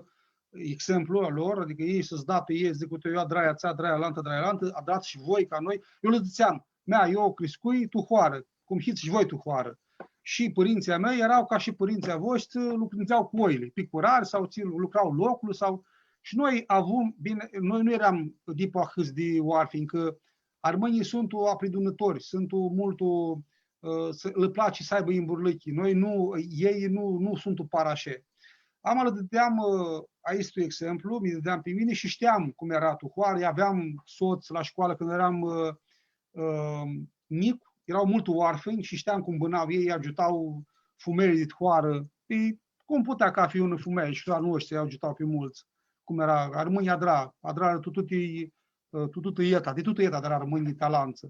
exemplu a lor, adicã elj s-da pi elj, dzãc, uite, eu adrai atsea, adrai alantã, adrai alantã, adrats shi voi ca noi. Eu lã dzãtseam, mea, eu criscui tu hoarã, cum hits shi voi tu hoarã. Shi pãrintsãlj a mei eara ca shi pãrintsãlj a voshtri, lucrau cu oili, picurari sau tsi lucra loclu sau... Shi noi avum, bine, noi nu earam dip ahãts di oarfinj, cã armãnjlji suntu apridunãtori, suntu multu, ã, s-, lã place s-aibã imburlãchi. Noi nu, elj nu, nu suntu parashi. Ama lã dãdeam, ã, aestu exemplu, mi dãdeam pi mini shi shteam cum eara tu hoarã, aveam sots la scoalã cãndu eram, ã, ã, njic, eara multu oarfãnj shi shteam cum bãna elj, agiuta fumeljli di hoarã. Pi cum putea cafi unã fumealji shi a noshtri agiuta pi multsã. Cum eara, armãnjlji adra, adra tu tuti, ã, tu tutã eta, di tutã eta adra armãnjlji ti alantsã.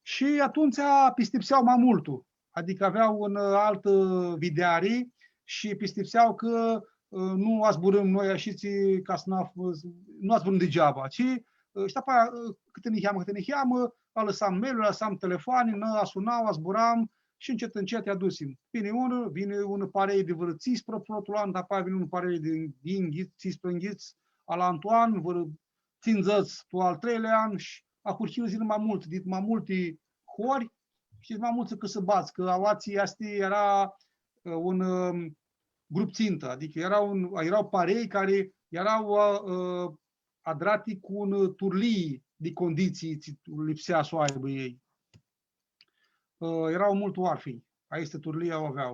Shi atumtsea pistipsea ma multu, adicã avea unã altã videari shi pistipsea cã, ã, nu azburãm noi ashitsi ca s-nu af-, nu azburãm digeaba, ci, ã, shi dupã aia, ã, cãti niheamã, cãti niheamã, alãsam mail-uri, alãsam telefoani, nã asuna, azburam shi ncet, ncet lj-adusim. Vini unã, vini unã parei di vãrã tsisprã protlu an, dupã aia vini unã parei di, di yinghits, tsisprãyinghits, alantu an, vãrã tsindzãts tu al treilea an shi ahurhirã s-yinã ma multsã, dit ma multi hori, shi ma multsã cãsãbadz, cã aoatsi easti, eara, ã, un, ãm, grup tsintã, adicã eara un, eara parei cari eara, ã, ã, adrati cu un turlii di conditsii tsi lipsea s-u aibã elj. Ã, eara multu oarfãnj, aestã turlii u avea.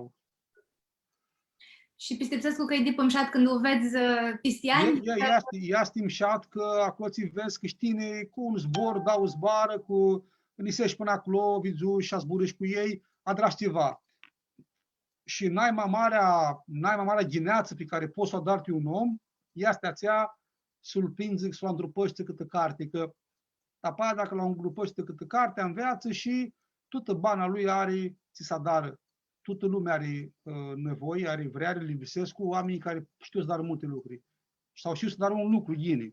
Shi pistipsescu cã e dip mshat cãndu u vedz, ã, pisti anj. E, e, easti, easti mshat cã aclo tsi vedz cã shi tini cu un zbor, dauã zboarã, cu, njiseshi pãnã aclo, vidzushi, azburãshi cu elj, adrash tsiva. Shi naima marea, naima marea ghineatsã pi cari pots s-u adari ti un om, easti atsea s-lu prindzi, s-lu andrupãshti cãtã carti, cã dupã aia, dacã lu andrupãshti cãtã carti, anveatsã shi tutã bana lui ari tsi s-adarã. Tutã lumea ari, ã, nivoi, ari vreari, lipsescu oaminj cari shtiu s-adarã multi lucri. Sau shtiu s-adarã un lucru ghini.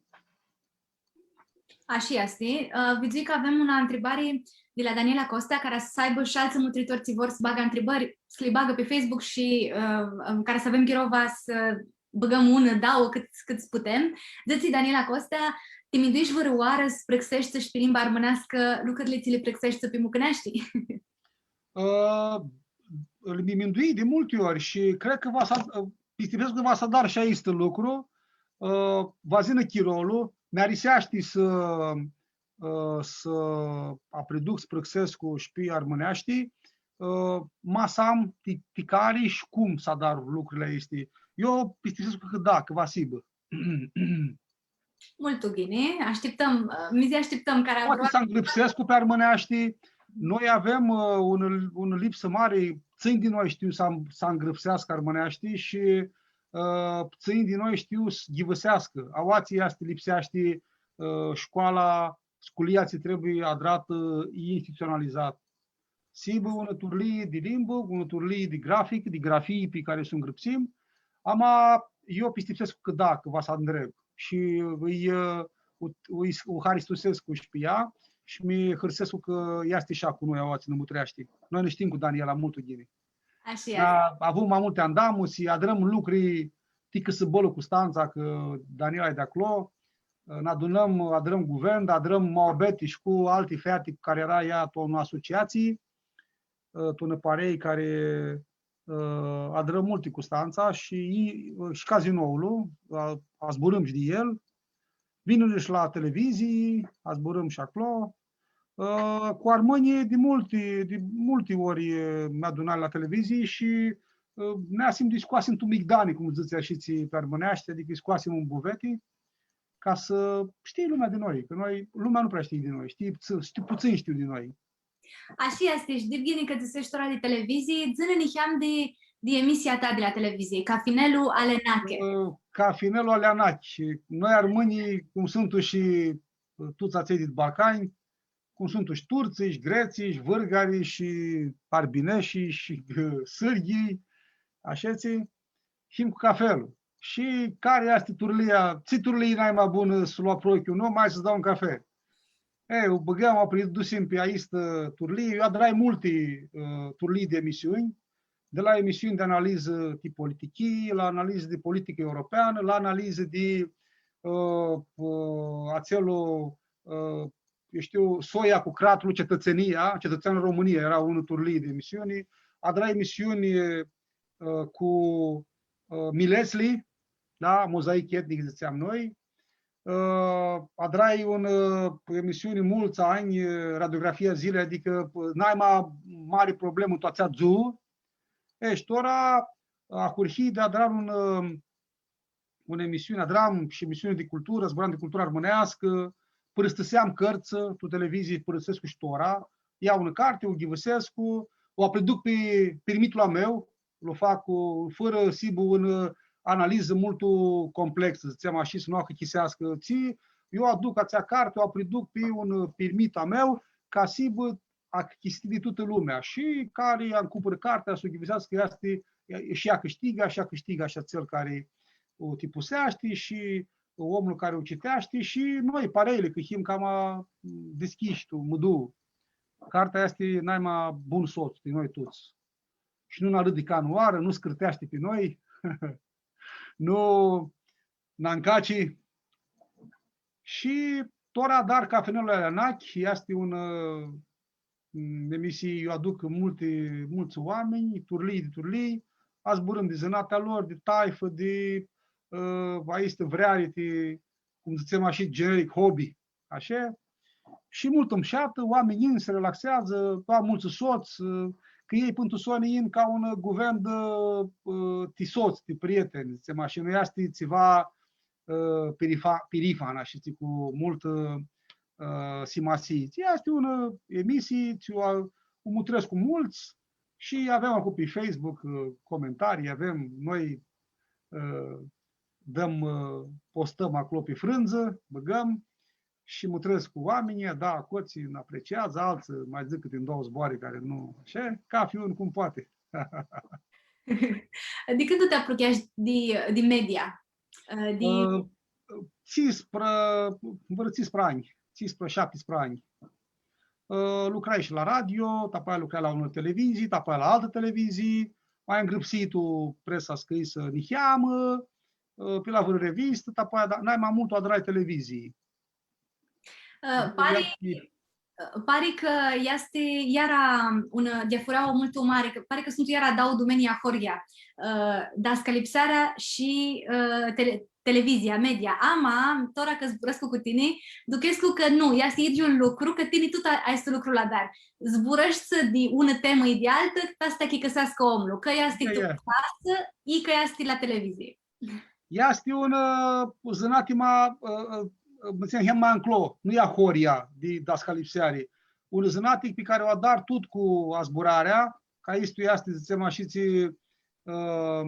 Ashi easti. Ã, vidzui cã avem unã ntribari di la Daniela Costea, cara s-aibã shi altsã mutritori tsi vor s-bagã ntribãri, s-li bagã pi Facebook shi, ã, ã, cara s-avem chiro va s-bãgãm unã, dauã, cãt, cãt s-putem. Dzãtsi Daniela Costea, ti minduishi vãrãoarã s-prãxeshti shi pi limba armãneascã lucrili tsi li prãxeshti pi mucãneashti? Ã, mi minduii di multi ori shi cred cã va s-, ã, pistipsescu cã va s-adar shi aestu lucru, ã, va s-yinã chirolu, mi ariseashti s-, ã, s-apriduc, s-prãxescu shi pi armãneashti, ã, ma s-am ti, ti cari shi cum s-adar lucrili aesti. Eu pistipsescu cã da, cã va s-hibã. Multu ghini, ashtiptãm, ã, mi dzã ashtiptãm cara... Poati s-angrãpsescu pi armãneashti. Noi avem, ã, un, un lipsã mari, ptsãnj di noi shtiu s-am-, s-angrãpseascã armãneashti shi, ã, ptsãnj di noi shtiu s-ghivãseascã. Aoatsi easti, lipseashti, ã, scoala, sculia tsi trebuie adratã, ã, institutsionalizat. S-hibã unã turlii di limbã, unã turlii di grafic, di grafii pi cari s-u ngrãpsim, ama eu pistipsescu cã da, cã va s-andreg. Shi ãlj, ã, u, u, u haristusescu shi pi ea shi mi hãrsescu cã easti shi ea cu noi aoatsi, nã mutreashti. Noi nã shtim cu Daniela multu ghini. Ashi easti. Da, avum ma multi andamusi, adrãm lucri ti cãsãbãlu Custantsa, cã Daniela e di aclo, nã adunãm, adrãm guvern, adrãm muabeti shi cu alti feati cu cari eara ea tu unã asociatsii, ã, tu unã parei cari, ã, adrãm multi Custantsa shi, ã, shi Cazinoulu, a, azburãm shi di el. Vinirã shi la televizii, azburãm shi aclo. Ã, cu armãnjlji di multi, di multi ori, ã, mi adunai la televizii shi, ã, neasim di scoasim tu migdani, cum dzãtsi ashitsi pi armãneashti, adicã scoasim tu buveti, ca s-shtii lumea di noi, cã noi, lumea nu prea shtii di noi, shtii, shtii, putsãnj shtiu di noi. Ashi easti, shi di ghini cã dzãsesh tora di televizii, dzã-nã niheam di, di emisia ta di la televizii, Cafinelu al Enache. Ã, Cafinelu al Enache. Noi armãnjlji, cum suntu shi, ã, tuts atselj dit Balcani, cum suntu shi turtsã, shi grets, shi vãrgari, shi arbineshi, shi, ã, sãrghi, ashitsi, him cu cafelu. Shi cari easti turlia, tsi turlii nai ma bunã s-lu aprochi un om, ma s-dau un cafe. E, u bãgãm, u pridusim pi aistã turlii, eu adrai multi, ã, turlii di emisiuni, di la emisiuni di analizã di politichii, la analizã di politicã europeanã, la analizã di, ã, ã, atselu, ã, eu shtiu, soia cu cratlu, cetățenia, cetățeanul României, eara unã turlii di emisiuni, adrai emisiuni, ã, cu, ã, miletsli, da, mozaic etnic, dzãtseam noi. Ã, adrai un, ã, emisiuni multsã anj, ã, Radiografia Zilei, adicã, ã, nai ma mari problemã tu atsea dzuã. E, shi tora, ahurhii di adrar un, ã, unã emisiuni, adram shi emisiuni di culturã, zburam di cultura armãneascã, pãrãstãseam cãrtsã, tu televizii pãrãstãsescu shi tora, iau unã carti, u ghivãsescu, u apriduc pi pirmitlu a meu, lu fac cu, fãrã s-hibã unã analizã multu complexã, dzãtsem ashi, s-nu achicãseascã tsi, eu aduc atsea carti, u apriduc pi un pirmit a meu, ca s-hibã achicãsitã di tutã lumea shi cari ancumpãrã cartea s-u ghivãseascã, easti, shi ea cãshtigã, shi ea cãshtigã shi atsel cari u tipuseashti shi omlu cari u citeashti shi noi, pareili, cã him cama dishcljishi tu mãduã. Cartea easti nai ma bun sots di noi tuts. Shi nu nã arãdi canãoarã, nu s-cãrteashti pi noi, nu nã ncaci. Shi tora adar Cafinelu al Enache, easti un, ã, emisii, eu aduc multi, multsã oaminj, turlii di turlii, azburãm di zãnatea lor, di taifã, di, ã, aistã vreari, di, cum dzãtsem ashi, generic, hobby, ashi. Shi multu mushatã, oaminjlji yin, s-relaxeadzã, au multsã sots, ã, cã elj pãn tu soni yin ca un guvern di, ã, ti sots, ti prieteni, dzãtsem ashi, nu easti tsiva, ã, pirifa-, pirifan, ashi, tsi cu multã, ã, simasii. Tsi easti unã emisii, tsi u, u mutrescu multsã shi avem aclo pi Facebook, ã, comentarii, avem noi, ã, dãm, ã, postãm aclo pi frãndzã, bãgãm shi mutrescu oaminjlji, da, aclotsi nã apreciazã, altsã ma dzãc cãti doauã zboarã cari nu, ashi, cafi un cum poati. Di cãndu ti aprucheashi di, di media? Ã, di Ã, tsisprã-, vãrã tsisprã anj, tsisprã, shaptisprã anj. Ã, lucrai shi la radio, dapoaia lucrai la unã televizii, dapoaia la altã televizii, ma ngrãpsii tu presa scrisã niheamã, ã, pi la vãrã revistã, dapoaia, da, nai ma multu adrai televizii. Ã, pari, ã, pari cã easti iara unã diafurauã multu mari, cã pari cã suntu iara dauã dumenii ahoryea, ã, dascalipsearea shi, ã, tele-, televizia, media. Ama, tora cã zburãscu cu tini, duchescu cã nu, easti idyiul lucru, cã tini tut a-, aestu lucru lu adari. Zburãshti di unã temã i di altã, ta s-ti achicãseascã omlu, cã easti tu casã, i cã easti la televizii. Easti un, ã, zãnati ma, ã, ã, ã, dzãtsem, hem ma nclo, nu e ahoryea di dascalipseari. Un zãnati pi cari u adar tut cu azburarea, ca aestu easti, dzãtsem ashi, tsi, ã,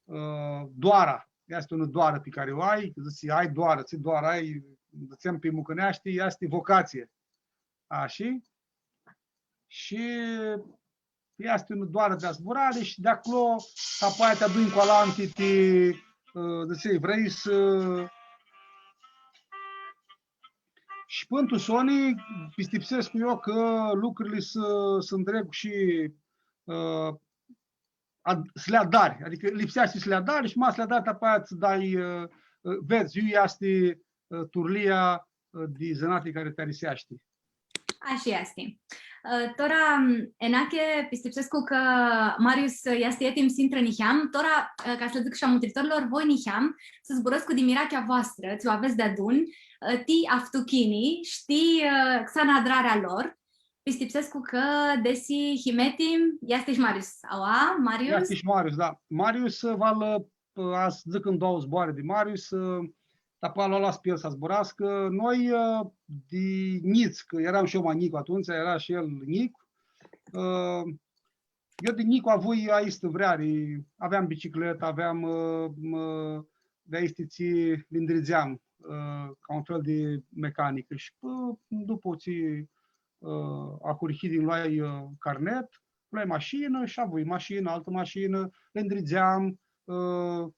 ã, doara. Easti unã doarã pi cari u ai, dzãtsi, ai doarã, tsi doarã ai, dzãtsem pi mucãneashti, easti vocatsii. Ashi? Shi easti unã doarã di azburari shi di aclo, dapoaia ti adunj cu alanti, ti, ã, dzãtsei, vrei s-, shi pãn tu soni, pistipsescu eu cã lucrili s-, s-ndreg shi, ã, ad-, s-li adari, adicã lipseashti s-li adari shi ma s-li adari, dapoaia tsã dai, ã, ã, vedz, iu easti, ã, turlia, ã, di zãnati cari ti ariseashti. Ashi easti. Ã, tora, m, Enache, pistipsescu cã Marius, ã, easti etim s-intrã niheam. Tora, ã, ca s-lã dzãc shi a mutritorlor, voi niheam s-zburãscu di mirachea voastrã, tsi u avets deadun, ã, ti aftuchini, shtii, ã, xana adrarea lor. Pistipsescu cã, desi him etim, easti shi Marius. Aua, Marius? Easti shi Marius, da. Marius, ã, va lã, ã, va s-dzãc un doauã zboarã di Marius, ã, dapoaia lu las pi el s-zburascã. Noi, ã, di njits, cã eram shi eu ma njicu atumtsea, era shi el njic, ã, eu di njicu avui aistã vreari, aveam bicicletã, aveam, ã, m-, di aisti tsi li ndridzeam, ã, ca un fel di mecanicã. Shi, pã, dupã tsi, ã, ahurhii di loai, ã, carnet, loai mashinã shi avui mashinã, altã mashinã, li ndridzeam, ã,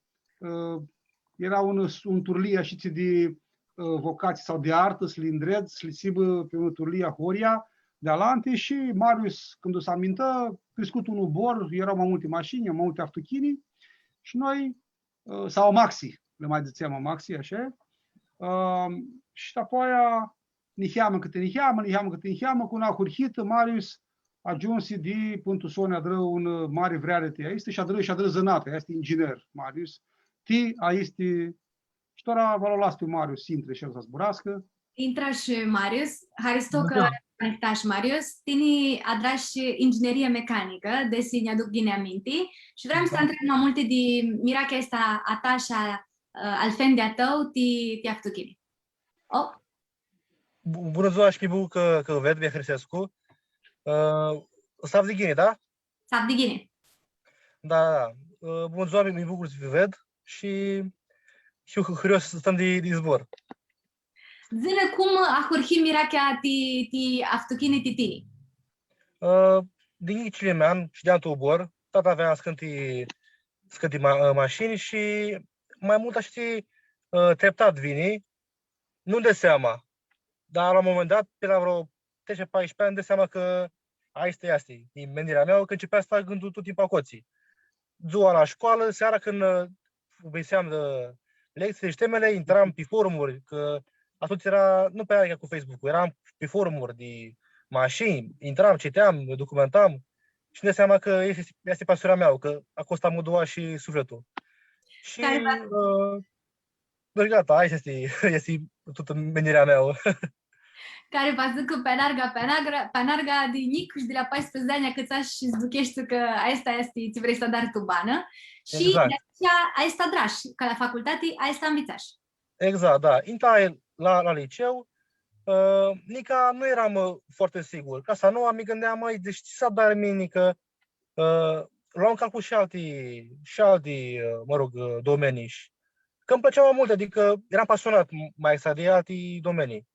ã, era un, un turlii ashitsi di, ã, vocatsii sau di artã, s-li ndredz, s-li s-hibã pi unã turlii ahoryea, di alanti, shi Marius, cãndu s-amintã, criscu tu un ubor, eara ma multi mashini, ma multi aftuchini, shi noi, ã, sau amaxi, li ma dzãtseam amaxi, ashi, ã, shi dapoaia, niheamã cãti niheamã, niheamã cãti niheamã, cu unã ahurhitã, Marius agiumsi di, pãn tu soni, adrã un, ã, mari vreari ti aestã shi adrã, shi adrã zãnati, easti inginer, Marius, ti aestã. Shi tora va lu las pi Marius s-intri shi el s-zburascã. Intrash, Marius. Haristo cã conectash, Marius. Tini adrash inginerie mecanicã, desi nj-aduc ghini aminti. Shi vream s-ti ntreb ma multi di mirachea aestã a ta shi a, ã, al fendi a tãu ti, ti aftuchini. O? Bu-, bunã dzua shi mi bucur cã, cã vã ved, mi hãrsescu. Ã, s-avdi ghini, da? S-avdi ghini. Da, da. Ã, bunã dzua, mi, mi bucur s-vã ved shi, shi hiu hãrios s-stãm di, di zbor. Dzã-nã cum ahurhi mirachea ti, ti aftuchini ti tini? Ã, di njic cilimean, shideam tu ubor, tata avea niscãnti, niscãnti ma-, ã, mashini shi ma multu ashitsi, ã, treptat vini, nu-nj ded seama. Dar la un moment dat, pi la vãrã treisprãdzatsi, paisprãdzatsi anj, nj-ded seama cã aestã easti, e menirea mea, cã ntsipea s-trag gãndul tut timpul aclotsi. Dzua la scoalã, seara cãndu, ã, biseam di lectsii shi temili, intram pi forumuri, cã atumtsea eara, nu prea eara cu Facebook-ul, eram pi forumuri di mashini, intram, citeam, documentam shi nj-ded seama cã easti, easti pasiunea mea, cã aclo s-am dua shi suflitlu. Shi, cari va- ã, Deci, gata, aestã easti, easti tutã menirea mea. Cari va s-dzãcã cã pi anarga, pi anarga, pi anarga di njic shi di la paisprãdzatsi anj acãtsash shi s-aducheshti cã aestã easti tsi vrei s-adari tu banã. Shi di atsea aestã adrash, ca la facultati, aestã anvitsash. Exact, da. Intrai la, la liceu, ã, nica nu eram, ã, foarte sigur. Clasa a noua, mi gãndeam, „Mãi, deci tsi s-adar mini, cã ã, luam în calcul shi alti, shi alti, ã, mă rog, ã, domenii shi cã îmi plăcea mai mult, adică eram pasionat, m-, mai exact, de alte domenii.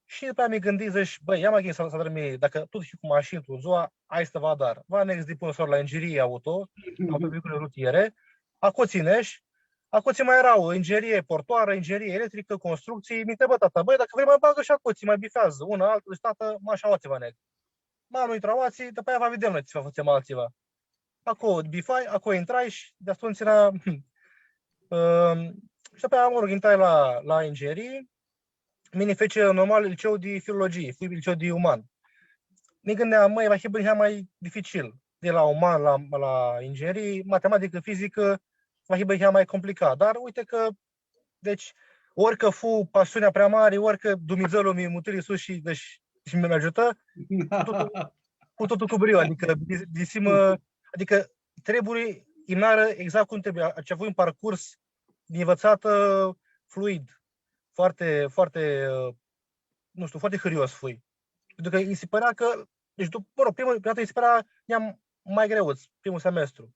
Shi după aia mi gândii, zici, „Băi, ia mă gândesc să, să dormi, dacă tot știu cu mașini, tu ziua, hai să vă adar. Vă anex din până la inginerie auto, la publicul rutiere, acolo tsinești, acolo ți mai erau inginerie portoară, inginerie electrică, construcții, mi întrebă tata, „Băi, dacă vrei, mai bagă și acolo, ți mai bifează una, alta, deci, tata, mă, așa, alții vă anex.” Ma nu intrai alții, după aia va vedem noi ce facem altceva. Acolo bifai, acolo intrai și de atunci era, ãm, și după aia, mă rog, intrai la, la inginerie, mini feci normal liceu de filologie, fui liceu de uman. Mi gândeam, „Măi, va fi bine mai dificil, de la uman la, la inginerie, matematică, fizică, va fi bine mai complicat.” Dar uite că Deci, ori cã fu pasiunea prea mari, ori cã Dumnidzãlu mi mutiri sus shi, deci, shi mi, mi agiutã, cu totul, cu totul cu brio, adicã, di-, disim, ã, adicã, treburi imnarã exact cum trebuie, a, a, avui un parcurs di învățat, ã, fluid, foarte, foarte, ã, nu știu, foarte hârios fui. Pentru că îi se părea că, deci, dup-, mă rog, primul, prima dată îi se părea, i-am mai greuț, primul semestru.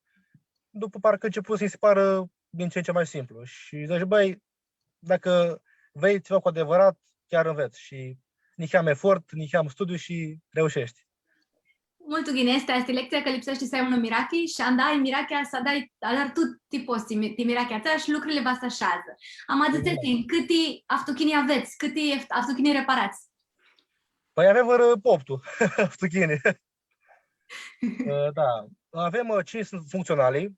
După parcă începu să-i se pară din ce în ce mai simplu. Și zici, „Băi, dacă vrei ceva cu adevărat, chiar înveți și niheam efort, niheam studiu și reușești.” Multu ghini, aestã easti lectsia, cã lipseashti s-ai unã mirachi shi anda ai mirachea s-adari, adari tut tsi pots ti mi-, ti mirachea ta shi lucrili va s-asheadzã. Ama dzãtsets-nji, cãti aftuchini avets, cãti eft-, aftuchini reparats? Păi avem vãrã optu aftuchini. Ã, da. Avem, ã, cinci sunt funcționale.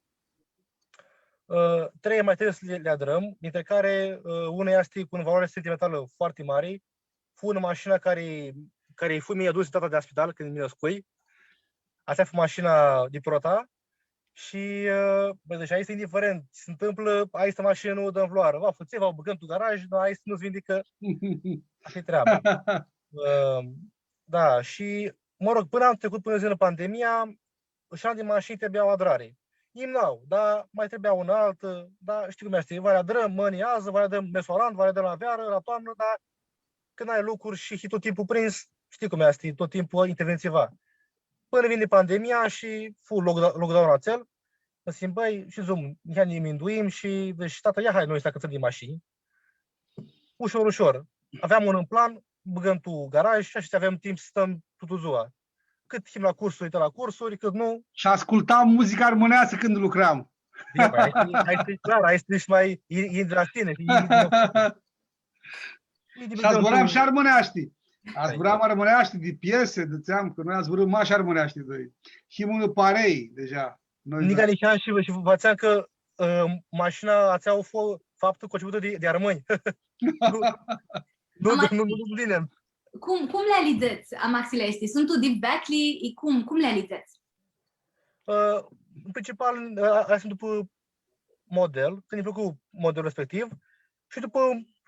Ã, trei mai trebuie să le, le adrăm, dintre care, ã, una este cu o valoare sentimentală foarte mare. Fu unã mashinã cari, cari fu mini adus di tata di la spital cãndu mi nãscui. Atsea fu mashina di prota. Shi, ã, bã, deci, aestã, indiferent tsi s-ntãmplã, aestã mashinã nu u dãm vãrãoarã. Va, fã, tsi, va u bãgãm tu garaj, dar aestã nu s-vindi, cã aestã e treaba. Ã, da, shi, mă rog, pãnã anlu tricut, pãnã s-yinã pandemia, shi alanti mashini trebuia adrari. Imnau, dar ma trebuia unã altã, dar shtii cum easti, va li adrãm mãni, adzã, va li adrãm mesul alantu, va li adrãm la vearã, la toamnã, dar cãndu ai lucru shi hii tot timpul prins, shtii cum easti, tot timpul interveni tsiva. Pãnã vini pandemia shi fu lockda-, lockdown-ul atsel, nã simbãi shi dzãsim, niheamã nã minduim shi, deci, tata, ia hai, noi s-acãtsãm di mashini. Ushor, ushor. Aveam un în plan, bãgãm tu garaj shi ashi avem timp s-stãm tutã dzua. Cãt him la cursuri, di la cursuri, cãt nu. Shi ascultam muzica armãneascã cãndu lucram. Bine, păi, aestã, aestã e clar, aestã easti ma, e, e di la tini, e, e di la Shi azburam shi armãneashti. Azburam armãneashti di piese, dzãtseam cã noi azburãm mash armãneashti, doi. Him unã parei, deja. Noi, nica, da. Niheamã shi, shi fãtseam cã, ã, mashina atsea fu faptã conceputã di, di armãnj. Nu, nu, ama nu, nu, nu vine. Cum, cum li alidzets, amaxili aesti? Suntu di veclji, i cum, cum li alidzets? Ã, în principal, ã, aescu dupã model, cãndu nji plãcu modelul respectiv, shi dupã,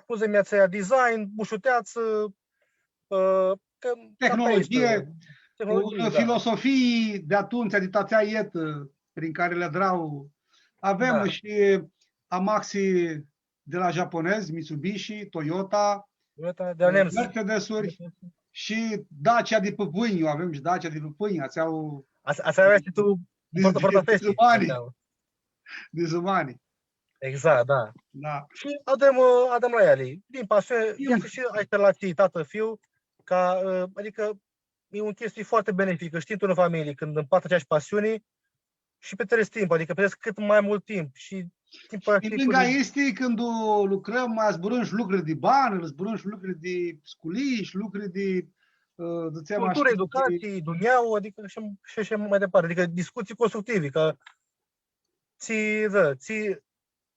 cum dzãtsem, atsea design, mushuteatsã, ã, cã tehnologie, tehnologie, unã, da, filosofii di atumtsea, di atsea etã, prin cari li adra. Avem, da, shi amaxi di la japonezi, Mitsubishi, Toyota, Toyota, di la, ã, nemts, Mercedes-uri shi Dacia di pãpãnj, avem shi Dacia di pãpãnj, atsea u... Atsea, atsea easti tu, di, porta, di, porta di festi, dzumani. Atsea. Di dzumani. Exact, da. Da. Shi adrãm, ã, adrãm la eali. Din pasiuni, easti shi aestã relatsii tatã-fiu, ca, ã, adicã, e o chestie foarte benefică, știi, într-o familie, când împart aceeași pasiune și petreci timp, adică petreci cât mai mult timp și timpul ăla, știi, curge. Shi lângă aesti, cãndu lucrãm, ma zburãm shi lucri di banã, zburãm shi lucri di sculii, shi lucri di, ã, dzãtsem ashi, culturã, educatsii, dunjauã, adicã shi, shi, shi mai departe. Adicã discutsii constructive, cã tsi, da, tsi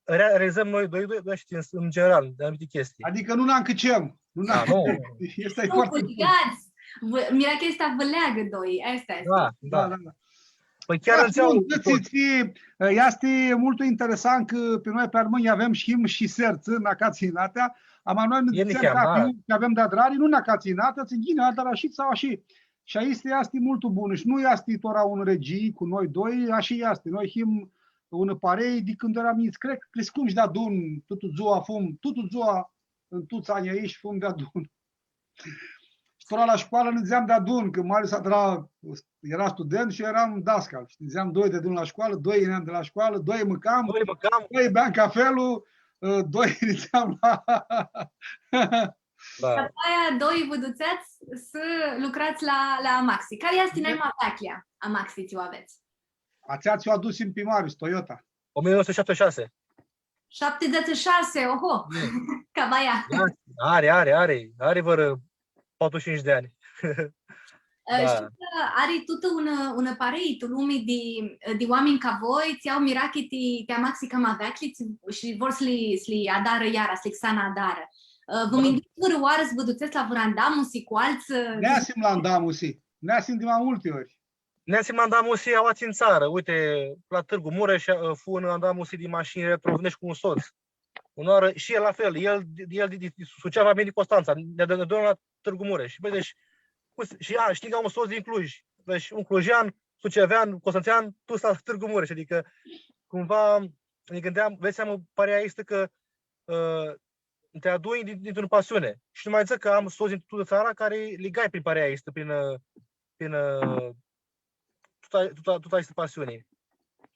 rea-, realizãm noi doi, doi, doi, shtii, în, în general, di anumite chestii. Adicã nu nã ncãcem. Nu nã... Da, nu. Easti... Nu, foarte bun. Vã, mirachea aestã vã leagã doi, aestã easti. Da, da, da, da. Pãi chiar... Da, ãnseamnã, tsi, tsi, easti multu interesant cã pi noi pi armãnj avem shi him shi sertsã, nã acatsi inatea, ama noi nã dzãtsem cã, da, avem di adrari, nu nã acatsi inatea, tsi ghini, adar ashi sau ashi. Shi aestã easti multu bunã shi nu easti tora un regii cu noi doi, ashi easti. Noi him unã parei di cãndu earam njits. Cred cã criscum shi deadun, tutã dzua fum, tutã dzua, tu tuts anjlji aeshti fum deadun. Shi tora la shcoalã nidzeam deadun, cã Marius adra, eara student shi eu eram dascal. Shi nidzeam doi deadun la shcoalã, doi yineam di la shcoalã, doi mãcam, doi mãcam, doi beam cafelu, ã, doi nidzeam la... Da. Shi apoia doi vã dutseats s-lucrats la, la Amaxi. Cari easti naima veaclja Amaxi tsi u avets? Atsea tsi u adusim pi Marius, Toyota. O mie nouă sute șaptezeci și șase. Șaptezeci și șase, oho! Da. Cama aia. Da, ari, ari, ari, ari vãrã patruzeci și cinci de ani. Da. Shtiu cã ari tutã unã, unã parei tu lumi di, di oaminj ca voi, tsi au mirachi ti, ti Amaxi cama veaclji, tsi, shi vor s-li, s-li adarã iara, s-li xana adarã. Ã, vã minduits vãrãoarã s-vã dutsets la vãrã andamusi cu altsã? Neasim la andamusi. Neasim di ma multi ori. Neasim la andamusi aoatsi tu tsarã. Uite, la Târgu Mureș, ã, fu un andamusi di mashini retro, nji cu un sots. Unãoarã, shi el la fel, el, el di, di, di Suceava, mini di Constantsa, nã, nã, nã adunãm la Târgu Mureș. Bãi, deci, cum s-, shi, a, shtii cã am un sots din Cluj. Deci, un clujean, sucevean, constantsean, tu la Târgu Mureș. Adicã, cumva, nã gãndeam, vedz seama, parea aestã cã, ã, ti adunj di, di unã pasiuni. Shi nu ma dzãc cã am sots din tutã tsara cari li ligai prin parea aestã, prin, ã, prin, ã, tutã, tutã, tutã aestã pasiuni.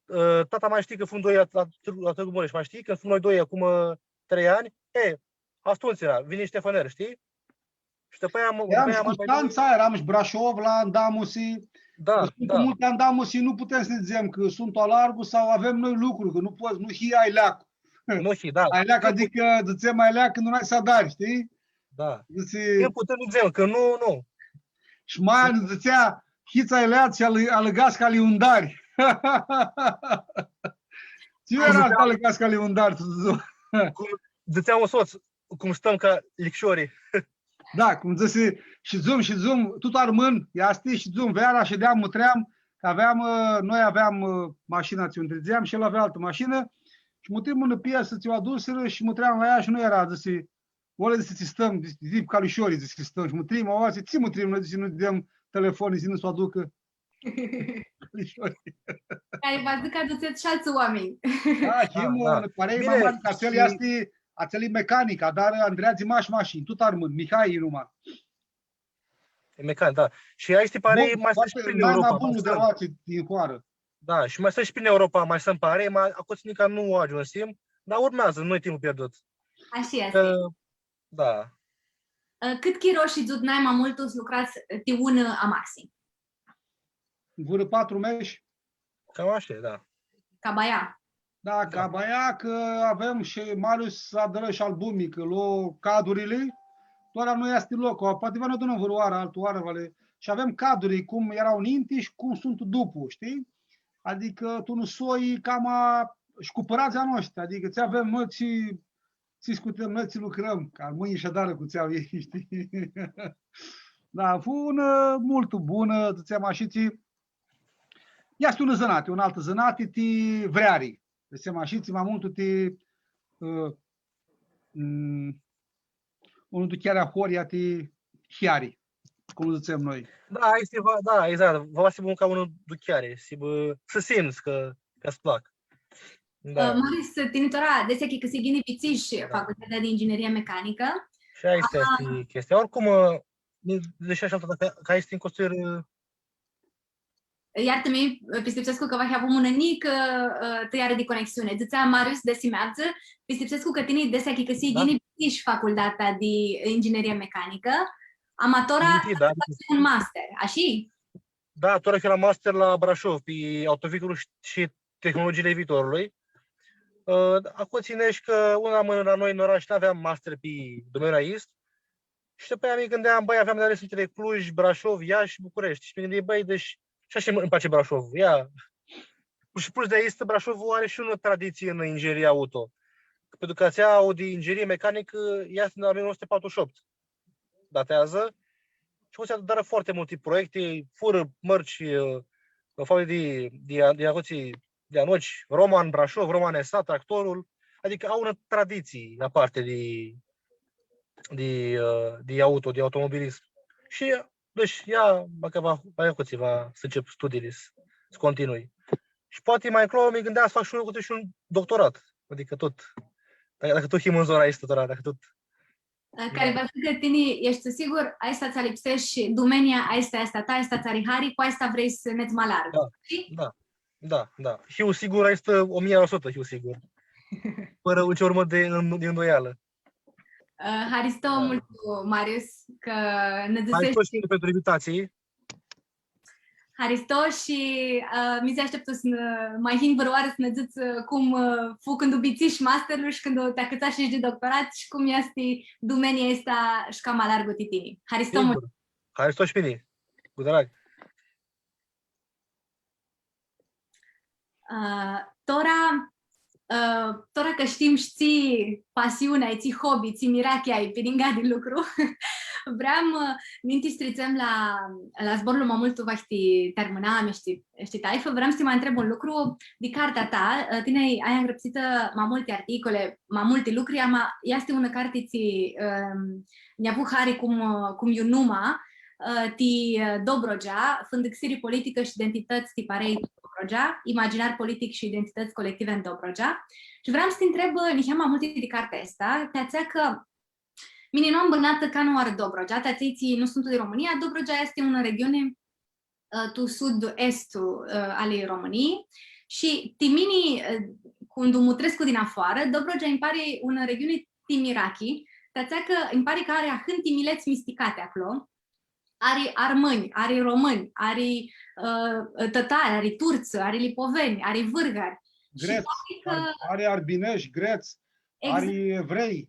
Ã, tata ma shtii cã fum doi la, la, la Târgu Mureș, ma shtii? Cãndu fum noi doi acum, ã, trei anj, e, atumtsea eara, vini Ștefănel, shtii? Shi dupã aia am, earam dupã aia shi am Constantsa, earam shi Brașov la andamusi. Da, da. Suntu multi andamusi, nu putem s-dzãtsem cã suntu alargu sau avem noi lucru, cã nu pots, nu hii, ai leac. Nu hii, da. Ai leac, adicã, dzãtsem, ai leac cãndu nu ai s-adari, shtii? Da. Dzãtsi... E, putem s-dzãtsem cã nu, nu. Shi maia nã dzãtsea, hits ai leac shi alã-, alãgash ca liundari. Tsi eara s-alãgash ca liundari, tu dzã-? Cum dzãtsea un sots, cum stãm ca licshori. Da, cum dzãsi, shidzum, shidzum, tut armãn, easti, shidzum veara, shideam, mutream, cã aveam, ã, noi aveam, ã, mashina tsi u ndridzeam shi el avea altã mashinã shi mutrim unã piesã tsi u adusirã shi mutream la ea shi nu eara, dzãsi, „Ole, dzãsi, tsi stãm, dzãsi, di calishori, dzãsi, stãm shi mutrim, aoa, dzãsi, tsi mutrim, noi, dzãsi, nu dãm telefoni, dzãsi, nu s-u aducã.” Calishori. Cari va dzãcã, adutsets shi altsã oaminj. Da, shi Da, da. Parei ma Bine, mari, cã atsel shi easti, atsel e mecanic, adarã andreadzi mash-, mashini, tut armãn, Mihai e numa. E mecanic, da. Shi aesti parei Bun, ma suntu shi foarte, prin nai ma Europa, ma bunlu di suntu. Aoatsi din hoarã. Da, shi ma suntu shi prin Europa, ma suntu parei, ma aclo nica nu agiumsim, dar urmeazã, nu-i timpul pierdut. Ashi easti. Cã, da. Ã, cãt chiro shidzut nai ma multu s-lucrats ti unã amasi? Vãrã patru mesh. Cam ashi, da. Ca baia. Da, Da. Ca baia, cã avem shi Marius s-adrã shi albumi, cã lo cadurili, tora nu easti loclu, poati va nã adunãm vãrãoarã, altãoarã, vale. Shi avem caduri cum eara ninti shi cum suntu dupu, shtii? Adicã, tu un soi, cama, shi cu pãradz a noshtri, adicã tsi avem noi, tsi, tsi scutem noi, tsi lucrãm, ca mãnj shi adarã cu tsi au elj, shtii? Da, fu unã, ã, multu bunã, dzãtseam ashi, tsi, easti unã zãnati, unã altã zãnati, ti vreari. Dzãtseam ashi, tsi ma multu ti, ã, mm, unã ducheari a horia ti hiari, cum dzãtsem noi. Da, easti, va, da, exact. Va s-hibã ca unã ducheari, s-hibã, s-simts cã, cã ts-plac. Da. Ã, Marius, tini tora, desi achicãsii ghini bitsish Da. Facultatea di Inginerie Mecanicã. Shi aestã Aha. easti chestia. Oricum, ã, mi-, deshi ashi, cã, cã easti în construire, ã, Iartã-mi, pistipsescu cã va avum unã njicã, ã, tãljari di conexiuni. Dzãtsea Marius desi meadzã, pistipsescu cã tini desi achicãsii Da. ghini bitsish Facultatea di Inginerie Mecanicã, ama tora Minti, da. Faci un master, ashi? Da, tora hiu la master la Brașov, pe autovehicul și, și tehnologiile viitorului. Ã, aclo tsãnesh cã unã mãnã la noi în oraș nu aveam master pe domeniul aestu. Shi dupã aia mi gãndeam, bãi, aveam di ales între Cluj, Brașov, Iași, București. Shi mi gãndeam, bãi, deci, shi ashi îmi place Brașovul. Ia. Shi plus di aestã, Brașovul ari shi unã traditsii în ingineria auto. Pentru cã atsea Audi inginerie mecanică este din o mie nouă sute patruzeci și opt. Datează. Shi aoatsi adarã foarte multe proiecte, furã mãrci, ã, în fapt de, de, de, de, de anoci, Roman Brașov, Roman S A, Tractorul, adică au unã traditsii aparte de, de, ã, de auto, de automobilism. Shi, deci, ia, bacã va, va, cu tsiva s-ãncep studiili, s-, s-continui. Shi poati ma nclo mi gãndeam s-fac shi un, shi un doctorat, adică tot, dacã, dacã tot him în zona aestã, doctorat, dacã tot Ã, cari va dzãcã cã tini eshti sigur, aestã tsã lipseashti, dumenia aestã, aestã ta, aestã tsã ari hari, cu aestã vrei s-nedz ma largu. Da, shtii? Da, da, da. Hiu sigur, aestã o mie la sută, hiu sigur. Fără nicio urmă de, de îndoială. Ã, haristo Da. multu, Marius, cã nã dzãseshi. Haristo shi pentru invitație. Haristo shi, ã, mi s-ashteptu s-nã, ma hinj vãrãoarã s-nã dzãts, ã, cum, ã, fu cãndu bitsish masterlu shi cãndu ti acãtsash shi di doctorat shi cum easti dumenia aestã shi cama largu ti tini. Haristo multu. Sigur. Haristo shi mini. Cu drag. Ã, tora, ã, tora cã shtim shi tsi pasiuni ai, tsi hobby, tsi mirachi ai pi ningã di lucru, vream, ã, ninti s-tritsem la, la zborlu ma multu, va ti terminam, shtii, shtii, taifã, vream s-ti ma ntreb un lucru di cartea ta, ã, tini ai, ai angrãpsitã ma multi articole, ma multi lucri, ama easti unã carti tsi, ãm, nj-avu hari cum, ã, cum iu numa, ã, ti, ã, Dobrogea, fãndãxiri politicã shi identitãts ti parei Dobrogea, imaginar politic shi identitãts colective tu Dobrogea. Shi vream s-ti ntreb, ã, niheamã ma multi di cartea aestã, ti atsea cã mini nu am bãnatã canãoarã Dobrogea, ti atselj tsi nu suntu di Romãnia, Dobrogea easti unã regiuni, ã, tu sud-estu, ã, ali Romãnii. Shi ti mini, ã, cãndu mutrescu di nafoarã, Dobrogea nji pari unã regiuni ti mirachi, ti atsea cã nji pari cã ari ahãnti milets misticati aclo, ari armãnj, ari romãnj, ari, ã, tãtari, ari turtsã, ari lipoveni, ari vãrgari. Shi Grets, pari cã ar-, ari arbineshti, grets, Exact. ari evrei,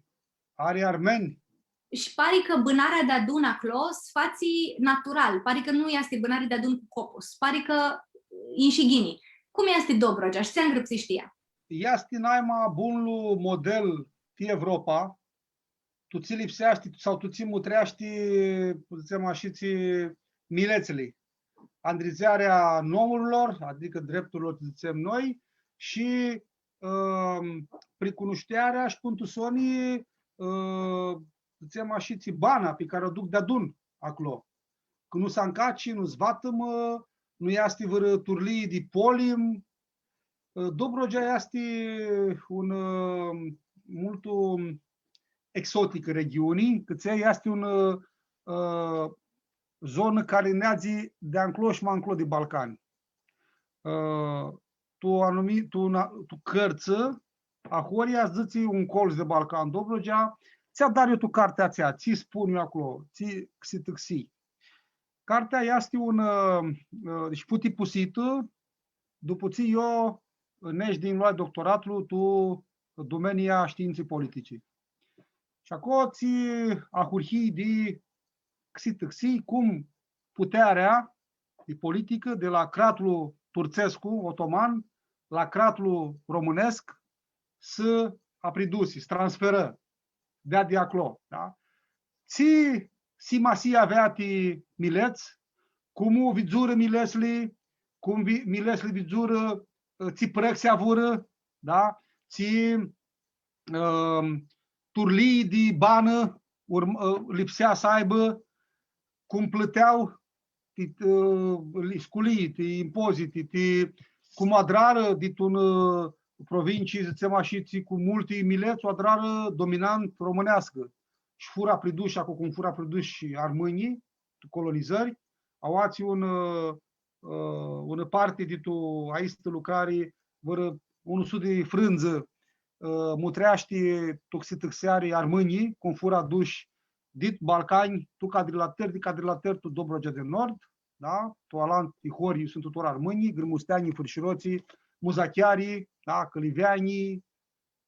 ari armeni. Shi pari cã bãnarea deadun aclo s-fatsi natural, pari cã nu easti bãnari deadun cu copus, pari cã inshi ghini. Cum easti Dobrogea? Shi tsi angrãpsish ti ea? Easti naima bunlu model ti Evropa, tu tsi lipseashti sau tu tsi mutreashti, dzãtsem ashitsi, miletsli. Andridzearea nomurlor, adicã drepturlor, dzãtsem noi, shi, ãm, pricunushtearea shi pãn tu soni, ã, dzãtsem ashitsi, bana pi cari u aduc deadun aclo. Cã nu s-ancaci, nu s-vatãmã, nu easti vãrã turlii di polim. Ã, Dobrogea easti un, ã, multu exotic regiuni, cãtse easti un, ã, zonã cari neadzi di anclo shi ma anclo di Balcani. Ã, tu anumi-, tu na-, tu cãrtsã, ahoryea dzãtsi un colts di Balcan, Dobrogea, tsi adar eu tu cartea atsea, tsi spun eu aclo, tsi xitãxii. Cartea easti un, ã, ã, deci, fu tipusitã, dupã tsi eu, ã, neshu di nj-loai doctoratlu tu domenia shtiintsãljei politice. Shi aclo tsi ahurhii di xitãxii cum putearea di politicã di la cratlu turtsescu, otoman, la cratlu romãnescu, s-apridusi, s-transferã, dea di aclo, da? Tsi simasii avea ti milets, cum u vidzurã miletsli, cum vi-, miletsli vidzurã, ã, tsi prãxi avurã, da? Tsi, ãm, turlii di banã urm-, ã, lipsea s-aibã, cum plãtea ti, ã, li-, sculii, ti impoziti, ti, cum adrarã dit un, ã, provincii, dzãtsem ashitsi, cu multi milets, u adrarã dominant romãneascã. Shi furã apridushi, aclo cum furã apridushi armãnjlji, tu colonizãri, aoatsi un, ã, ã, unã parti di tu aistã lucrari, vãrã unã sutã di frãndzã, ã, mutreashti tu xitãxeari armãnjlji, cum furã adushi dit Balcani, tu Cadrilater, di Cadrilater tu Dobrogea di Nord, da? Tu alanti hori suntu tutora armãnjlji, Grãmusteanjlji, Fãrshirotslji, Muzachearlji, da? Cãliveanjlji,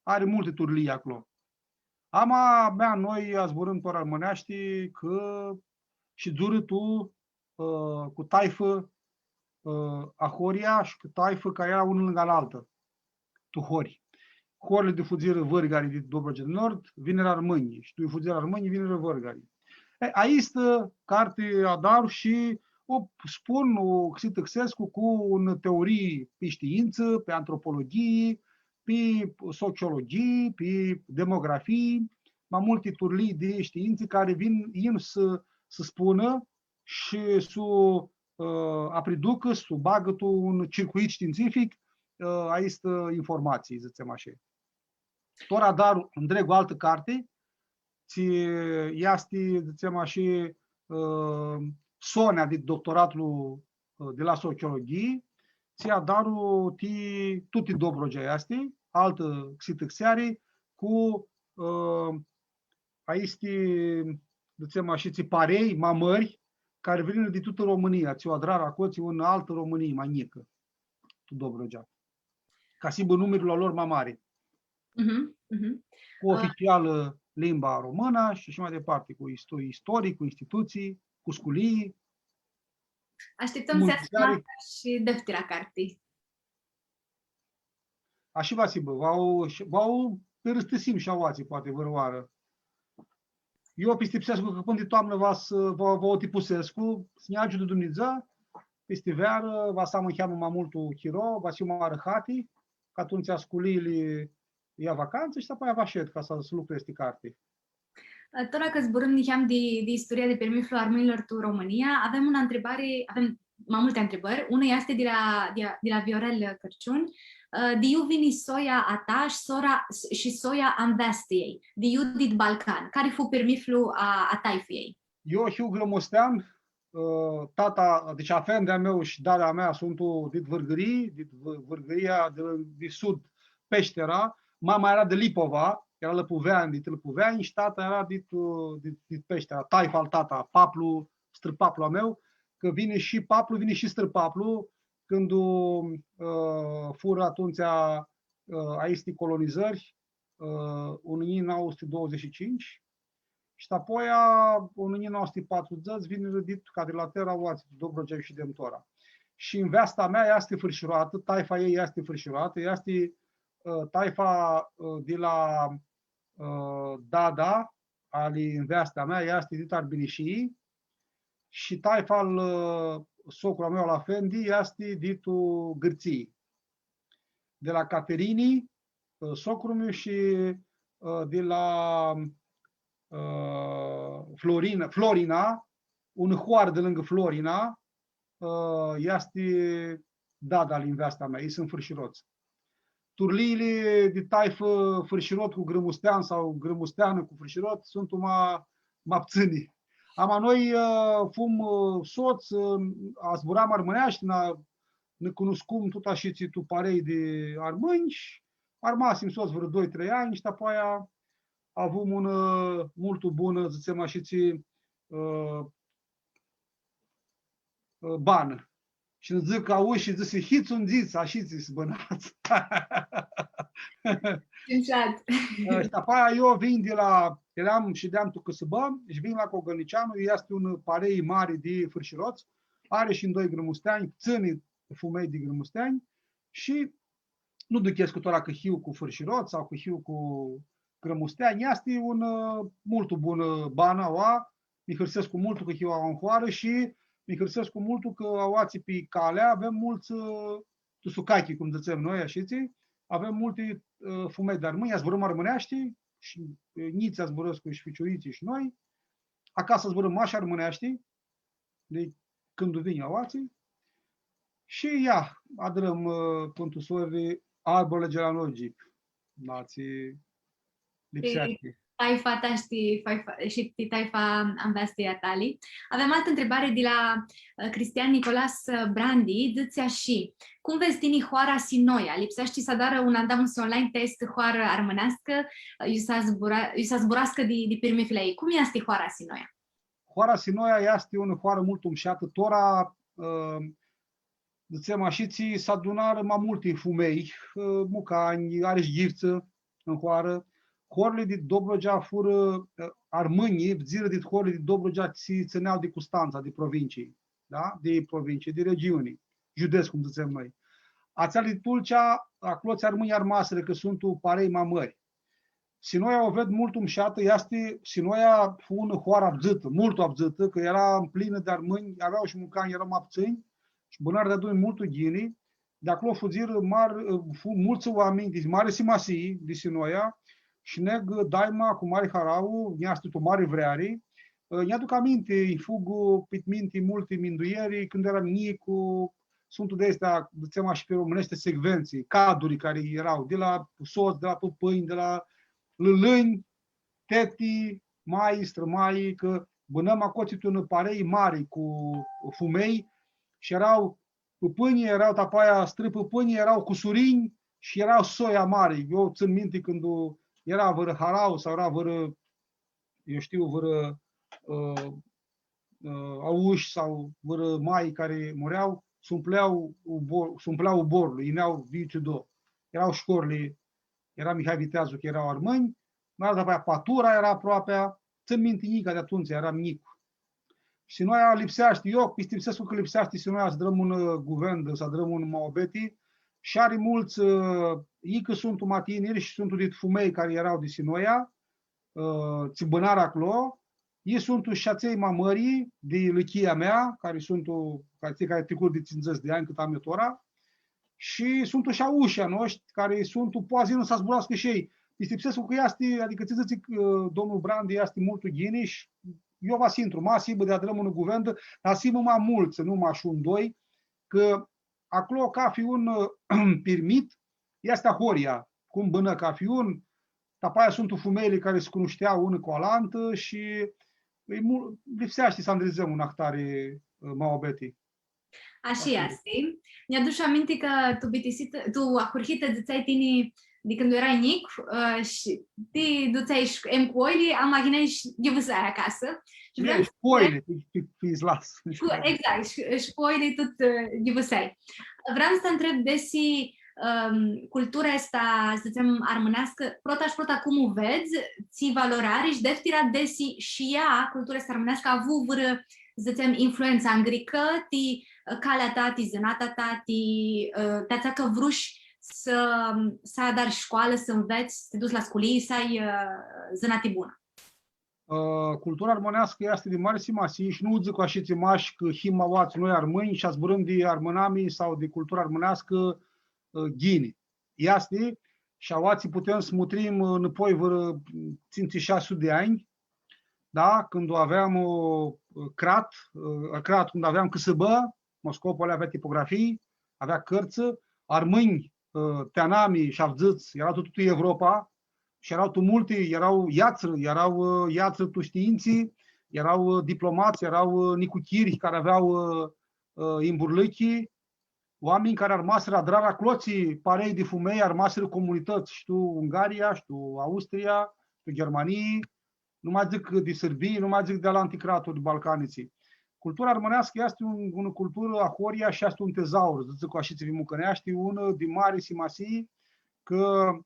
ari multi turlii aclo. Ama, mea, noi azburãm tutora armãneashti, cã shidzurã tu, ã, cu taifã, ã, ahoryea shi cu taifã cari eara unã lãngã alantã, tu hori. Horli di fudzirã vãrgari di Dobrogea di Nord, vinirã armãnjlji, shi di fudzirã armãnjlji, vinirã vãrgari. E, aistã carti adaru shi u spun, u xitãxescu cu unã teorii pi shtiintsã, pi antropologhii, pi sociologhii, pi demografii, ma multi turlii di shtiintsã cari vin, yin s-, s-spunã shi s-u, ã, apriducã, s-u bagã tu un circuit shtiintsific, ã, aistã informatsii, dzãtsem ashi. Tora adar ndreg altã carti, tsi easti, dzãtsem ashi, ã, sonea di doctoratlu, ã, di la sociologhii, tsi adaru ti tuti Dobrogea easti, altã xitãxeari, cu, ã, aisti, dzãtsem ashi, tsi parei ma mãri, cari vinirã di tutã Romãnia, tsi u adrarã aclo, tsi unã altã Romãnii ma njicã, tu Dobrogea. Ca s-hibã numirlu a lor ma mari. Mhm, mhm. Cu, ã, oficialã limba românã shi ashi ma departi, cu isto-, istoric, cu institutsii, cu sculii. Ashtiptãm s-easã shi deftira carti. Ashi va s-hibã, va u, va u pãrãstisim shi aoatsi, poati, vãrãoarã. Eu pistipsescu cã pãnã di toamnã va s-, va, va u tipusescu, s-nã agiutã Dumnidzã, pisti vearã, va s-am niheamã ma multu chiro, va s-hiu ma arãhati, cã atumtsea sculiili ia vacantsã shi apoia va shed ca s-, s-lucrez ti carti. Tora cã zburãm niheam di, di isturia di pirmithlu a armãnjlor tu Romãnia, avem unã ntribari, avem ma multi ntribãri. Una easti di la, di, di la Viorel Cãrciun. Ã, di iu vini soia a ta shi sora, shi soia a nveastãljei? Di iu dit Balcan? Cari fu pirmithlu a, a taifãljei? Eu hiu grãmustean, ã, tata, deci afendi a meu shi dada mea suntu dit Vãrgãrii, dit V-, Vãrgãria di, di sud, Peshtera, mama eara di Lipova, eara lãpuveanã, dit lãpuveanã, shi tata eara dit, ã, dit, dit Peshtera, taifa al tata, paplu, strãpaplu a meu, cã vini shi paplu, vini shi strãpaplu, cãndu, ã, furã atumtsea, ã, aisti colonizãri, ã, unã njilji nauã suti douăzeci și cinci, shi apoia, unã njilji nauã suti patrudzãts, vinirã dit Cadrilater aoatsi, Dobrogea iu shidem tora. Shi nveasta mea easti fãrshiroatã, taifa a ljei easti fãrshiroatã, easti, ã, taifa, ã, di la, ã, dada, ali nveasta mea easti dit Arbinishii shi taifa al, ã, socru a meu, al afendi, easti ditu Gãrtsii. Di la Caterini, ã, socru-meu, shi, ã, di la, ã, Florina, Florina, un hoar di lãngã Florina, ã, easti dada ali nveasta mea, ei suntu Fãrshirots. Turliili di taifã Fãrshirot cu Grãmustean sau Grãmusteanã cu Fãrshirot suntu ma, ma ptsãni. Ama noi, ã, fum, ã, sots, ã, azburam armãneashti, nã, nã cunuscum tut ashitsi tu parei di armãnj shi armasim sots vãrã doi, trei anj shi dapoaia avum unã, ã, multu bunã, dzãtsem ashitsi, ã, ã, banã. Shi nji dzãc, auzi, shi dzãsi, hits undzits, ashitsi s-bãnats. Exact. Ã, shi dapoaia eu vin di la, eram, shideam tu cãsãbã, shi vin la Cogãlniceanu, easti unã parei mari di fãrshirots, ari shi doi grãmusteanj, ptsãni fumei di grãmusteanj, shi nu duchescu tora cã hiu cu fãrshirots sau cã hiu cu grãmusteanj, easti un, ã, multu bunã, ã, banã aua, mi hãrsescu multu cã hiu aua tu hoarã shi mi hãrsescu multu cã aoatsi pi calea avem multsã, ã, tusucachi, cum dzãtsem noi, ashitsi, avem multi, ã, fumei di armãnj, azburãm armãneashti shi, ã, njits azburãscu shi ficiuritslji shi noi, acasã azburãm mash armãneashti, di cãndu vinj aoatsi. Shi ia, adrãm, ã, pãn tu sori, arborli genealogic, da, tsi lipseashti. Ti taifa ta shi ti faifa-, shi ti taifa a nveastãljei a tali. Avem altã ntribari di la, ã, Cristian Nicolas, ã, Brandi, dzãtsi ashi: Cum vedz tini hoara Sinoia? Lipseashti s-adarã un andamusi online ti aestã hoarã armãneascã, ã, iu s-zbura-, iu s-zburascã di, di pirmithili a ljei. Cum easti hoara Sinoia? Hoara Sinoia easti unã hoarã multu mushatã, tora, ã, dzãtsem ashitsi, s-adunarã ma multi fumei, ã, mucanj, ari shi ghiftsã tu hoarã. Horli di Dobrogea furã, ã, armãnjlji fudzirã di horli di Dobrogea tsi tsãnea di Custantsa, di provincii, da? Di provincii, di regiuni, judets, cum dzãtsem noi. Atseali di Tulcea, aclo tsi armãnjlji armasirã, cã suntu parei ma mãri. Sinoia u ved multu mushatã, easti, Sinoia fu unã hoarã avdzãtã, multu avdzãtã, cã eara mplinã di armãnj, avea shi mucanj, eara ma ptsãnj, shi bãnarã deadun multu ghini, di aclo fudzirã mari, fu multsã oaminj di mari simasii di Sinoia, shi neg daima cu mari harauã, nj-easti tu mari vreari, nj-aduc aminti, nj-fug pit minti multi minduieri, cãndu eram njic, suntu di aesti, dzãtsem ashi pi romãneashti, secventsã, caduri cari eara, di la sots, di la pãpãnj, di la lãlãnj, teti, mai, strãmai, cã bãnam aclotsi tu unã parei mari cu fumei shi eara pãpãnjlji, eara dapoaia strãpãpãnjlji, eara cusurinj shi eara soia mari. Eu tsãn minti cãndu eara vãrã harauã sau eara vãrã, eu shtiu, vãrã, ã, ã, aush sau vãrã mai cari murea, s-umplea ubor-, s-umplea uborlu, yinea di iutsido. Eara shcorli, eara Mihai Viteazu, cã eara armãnj, ma dapoaia Patura eara aproapea, tsãn minti njica di atumtsea, earam njic. Sinoia lipseashti, eu pistipsescu cã lipseashti Sinoia s-adrãm un, ã, guvendã, s-adrãm un muabeti, shi ari multsã, ã, icã suntu ma tiniri shi suntu dit fumei cari eara di Sinoia, ã, tsi bãnarã aclo, ei suntu shi atselj ma mãri di ilichia mea, cari suntu, cari, cari tricurã di tsindzãts di anj cãt am eu tora, shi suntu shi aushlji a noshtri, cari suntu, poati s-yinã s-zburascã shi elj. Pistipsescu cã easti, adicã tsi dzãtsi, ã, domnul Brandi, easti multu ghini shi eu va s-intru, ma s-hibã di adrãm unã guvendã, dar s-hibã ma multsã, nu mash un, doi, cã aclo cafi un, ã, pirmit, easti ahoryea, cum bãnã cafi un, dapoaia suntu fumeili cari s-cunushtea unã cu alantã shi e mu-, lipseashti s-andridzem un ahtari, ã, muabeti. Ashi easti. Nj-adush aminti cã tu bitisitã, tu ahurhitã dzãtseai tini di cãndu earai njic, ã, shi ti dutseai shi em cu oili, ama yineai shi ghivãseai acasã. Shi vream s-ti ntreb cu oili, ti, ti, ti las. Cu, exact, shi, shi cu oili tut, ã, ghivãseai. Vream s-ti ntreb desi, ãm, cultura aestã, s-dzãtsem, armãneascã, prota shi prota cum u vedz, tsi valori ari, shi deftira desi shi ea, cultura aestã armãneascã, avu vãrã, s-dzãtsem, influentsã angricã ti, ã, calea ta, ti zãnata ta, ti, ã, ti atsea cã vrush s-, s-adari shcoalã, s-nvets, s-ti duts la sculii, s-ai, ã, zãnati bunã. Ã, cultura armãneascã easti di mari simasii shi nu dzãc cu ashitsi mash cã him aoatsi noi armãnj shi zburãm di armãnami sau di cultura armãneascã, ã, ghini. Easti, shi aoatsi putem s-mutrim, ã, nãpoi vãrã, ã, tsintsi, shasi suti di anj, da? Cãndu aveam, ã, crat, ã, crat, cãndu aveam cãsãbã, Moscopole avea tipografii, avea cãrtsã, armãnj, ã, ti anami shi avdzãts, eara tu tutã Evropa, shi eara tu multi, eara iatsrã, eara, ã, iatsrã tu shtiintsi, eara, ã, diplomats, eara, ã, nicuchiri cari avea, ã, ã, imburlãchi, oaminj cari armasirã, adrarã aclotsi parei di fumelj, armasirã comunitãts, shi tu Ungaria, shi tu Austria, shi tu Ghermanii, nu ma dzãc di Sãrbii, nu ma dzãc di alanti craturi balcanitsi. Cultura armãneascã easti un, unã culturã ahoryea shi easti un tezaur, dzãc, cu ashitsi pi mucãneashti, unã di mari simasii, cã,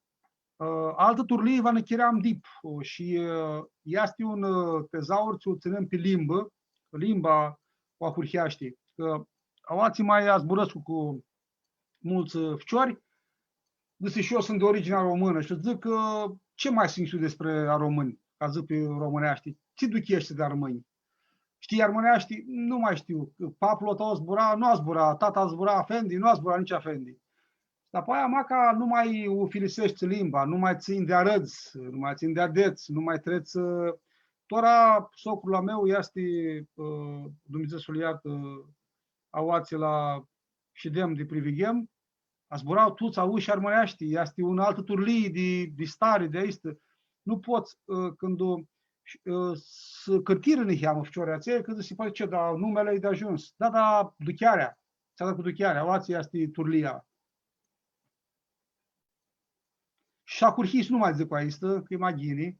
ã, altã turlii va nã chiream dip, ã, shi, ã, easti un, ã, tezaur tsi u tsãnem pi limbã, limba u ahurheashti. Cã aoatsi ma zburãscu cu multsã, ã, ficiori, dzãc, shi eu suntu di origini aromãnã. Shi dzãc, ã, ce mai shtii tu despre aromâni, ca dzãc pi româneashti, tsi ducheshti di armãnj? Shtii armãneashti? Nu mai shtiu. Paplu a tãu zbura? Nu zbura. Tata zbura afendi? Nu zbura nitsi afendi. Shi dapoaia, maca nu mai ufiliseshti limba, nu mai tsãnj di arãdz, nu mai tsãnj di adets, nu mai trets, ã, tora socrul a meu easti, ã, Dumnidzã s-lu iartã, ã, aoatsi la shidem di privighem, zbura tuts aushi armãneashti, easti unã altã turlii di, di stari, di aestã. Nu pots, ã, cãndu, ã, s-cãrtirã niheamã ficiorlji atselj, cã dzãc, pãi, ce, dar numele e de ajuns. Da, da, duchearea. Tsi adarã cu duchearea, aoatsi easti turlia. Shi ahurhii s-nu mai dzãc cu aestã, cã e ma ghini.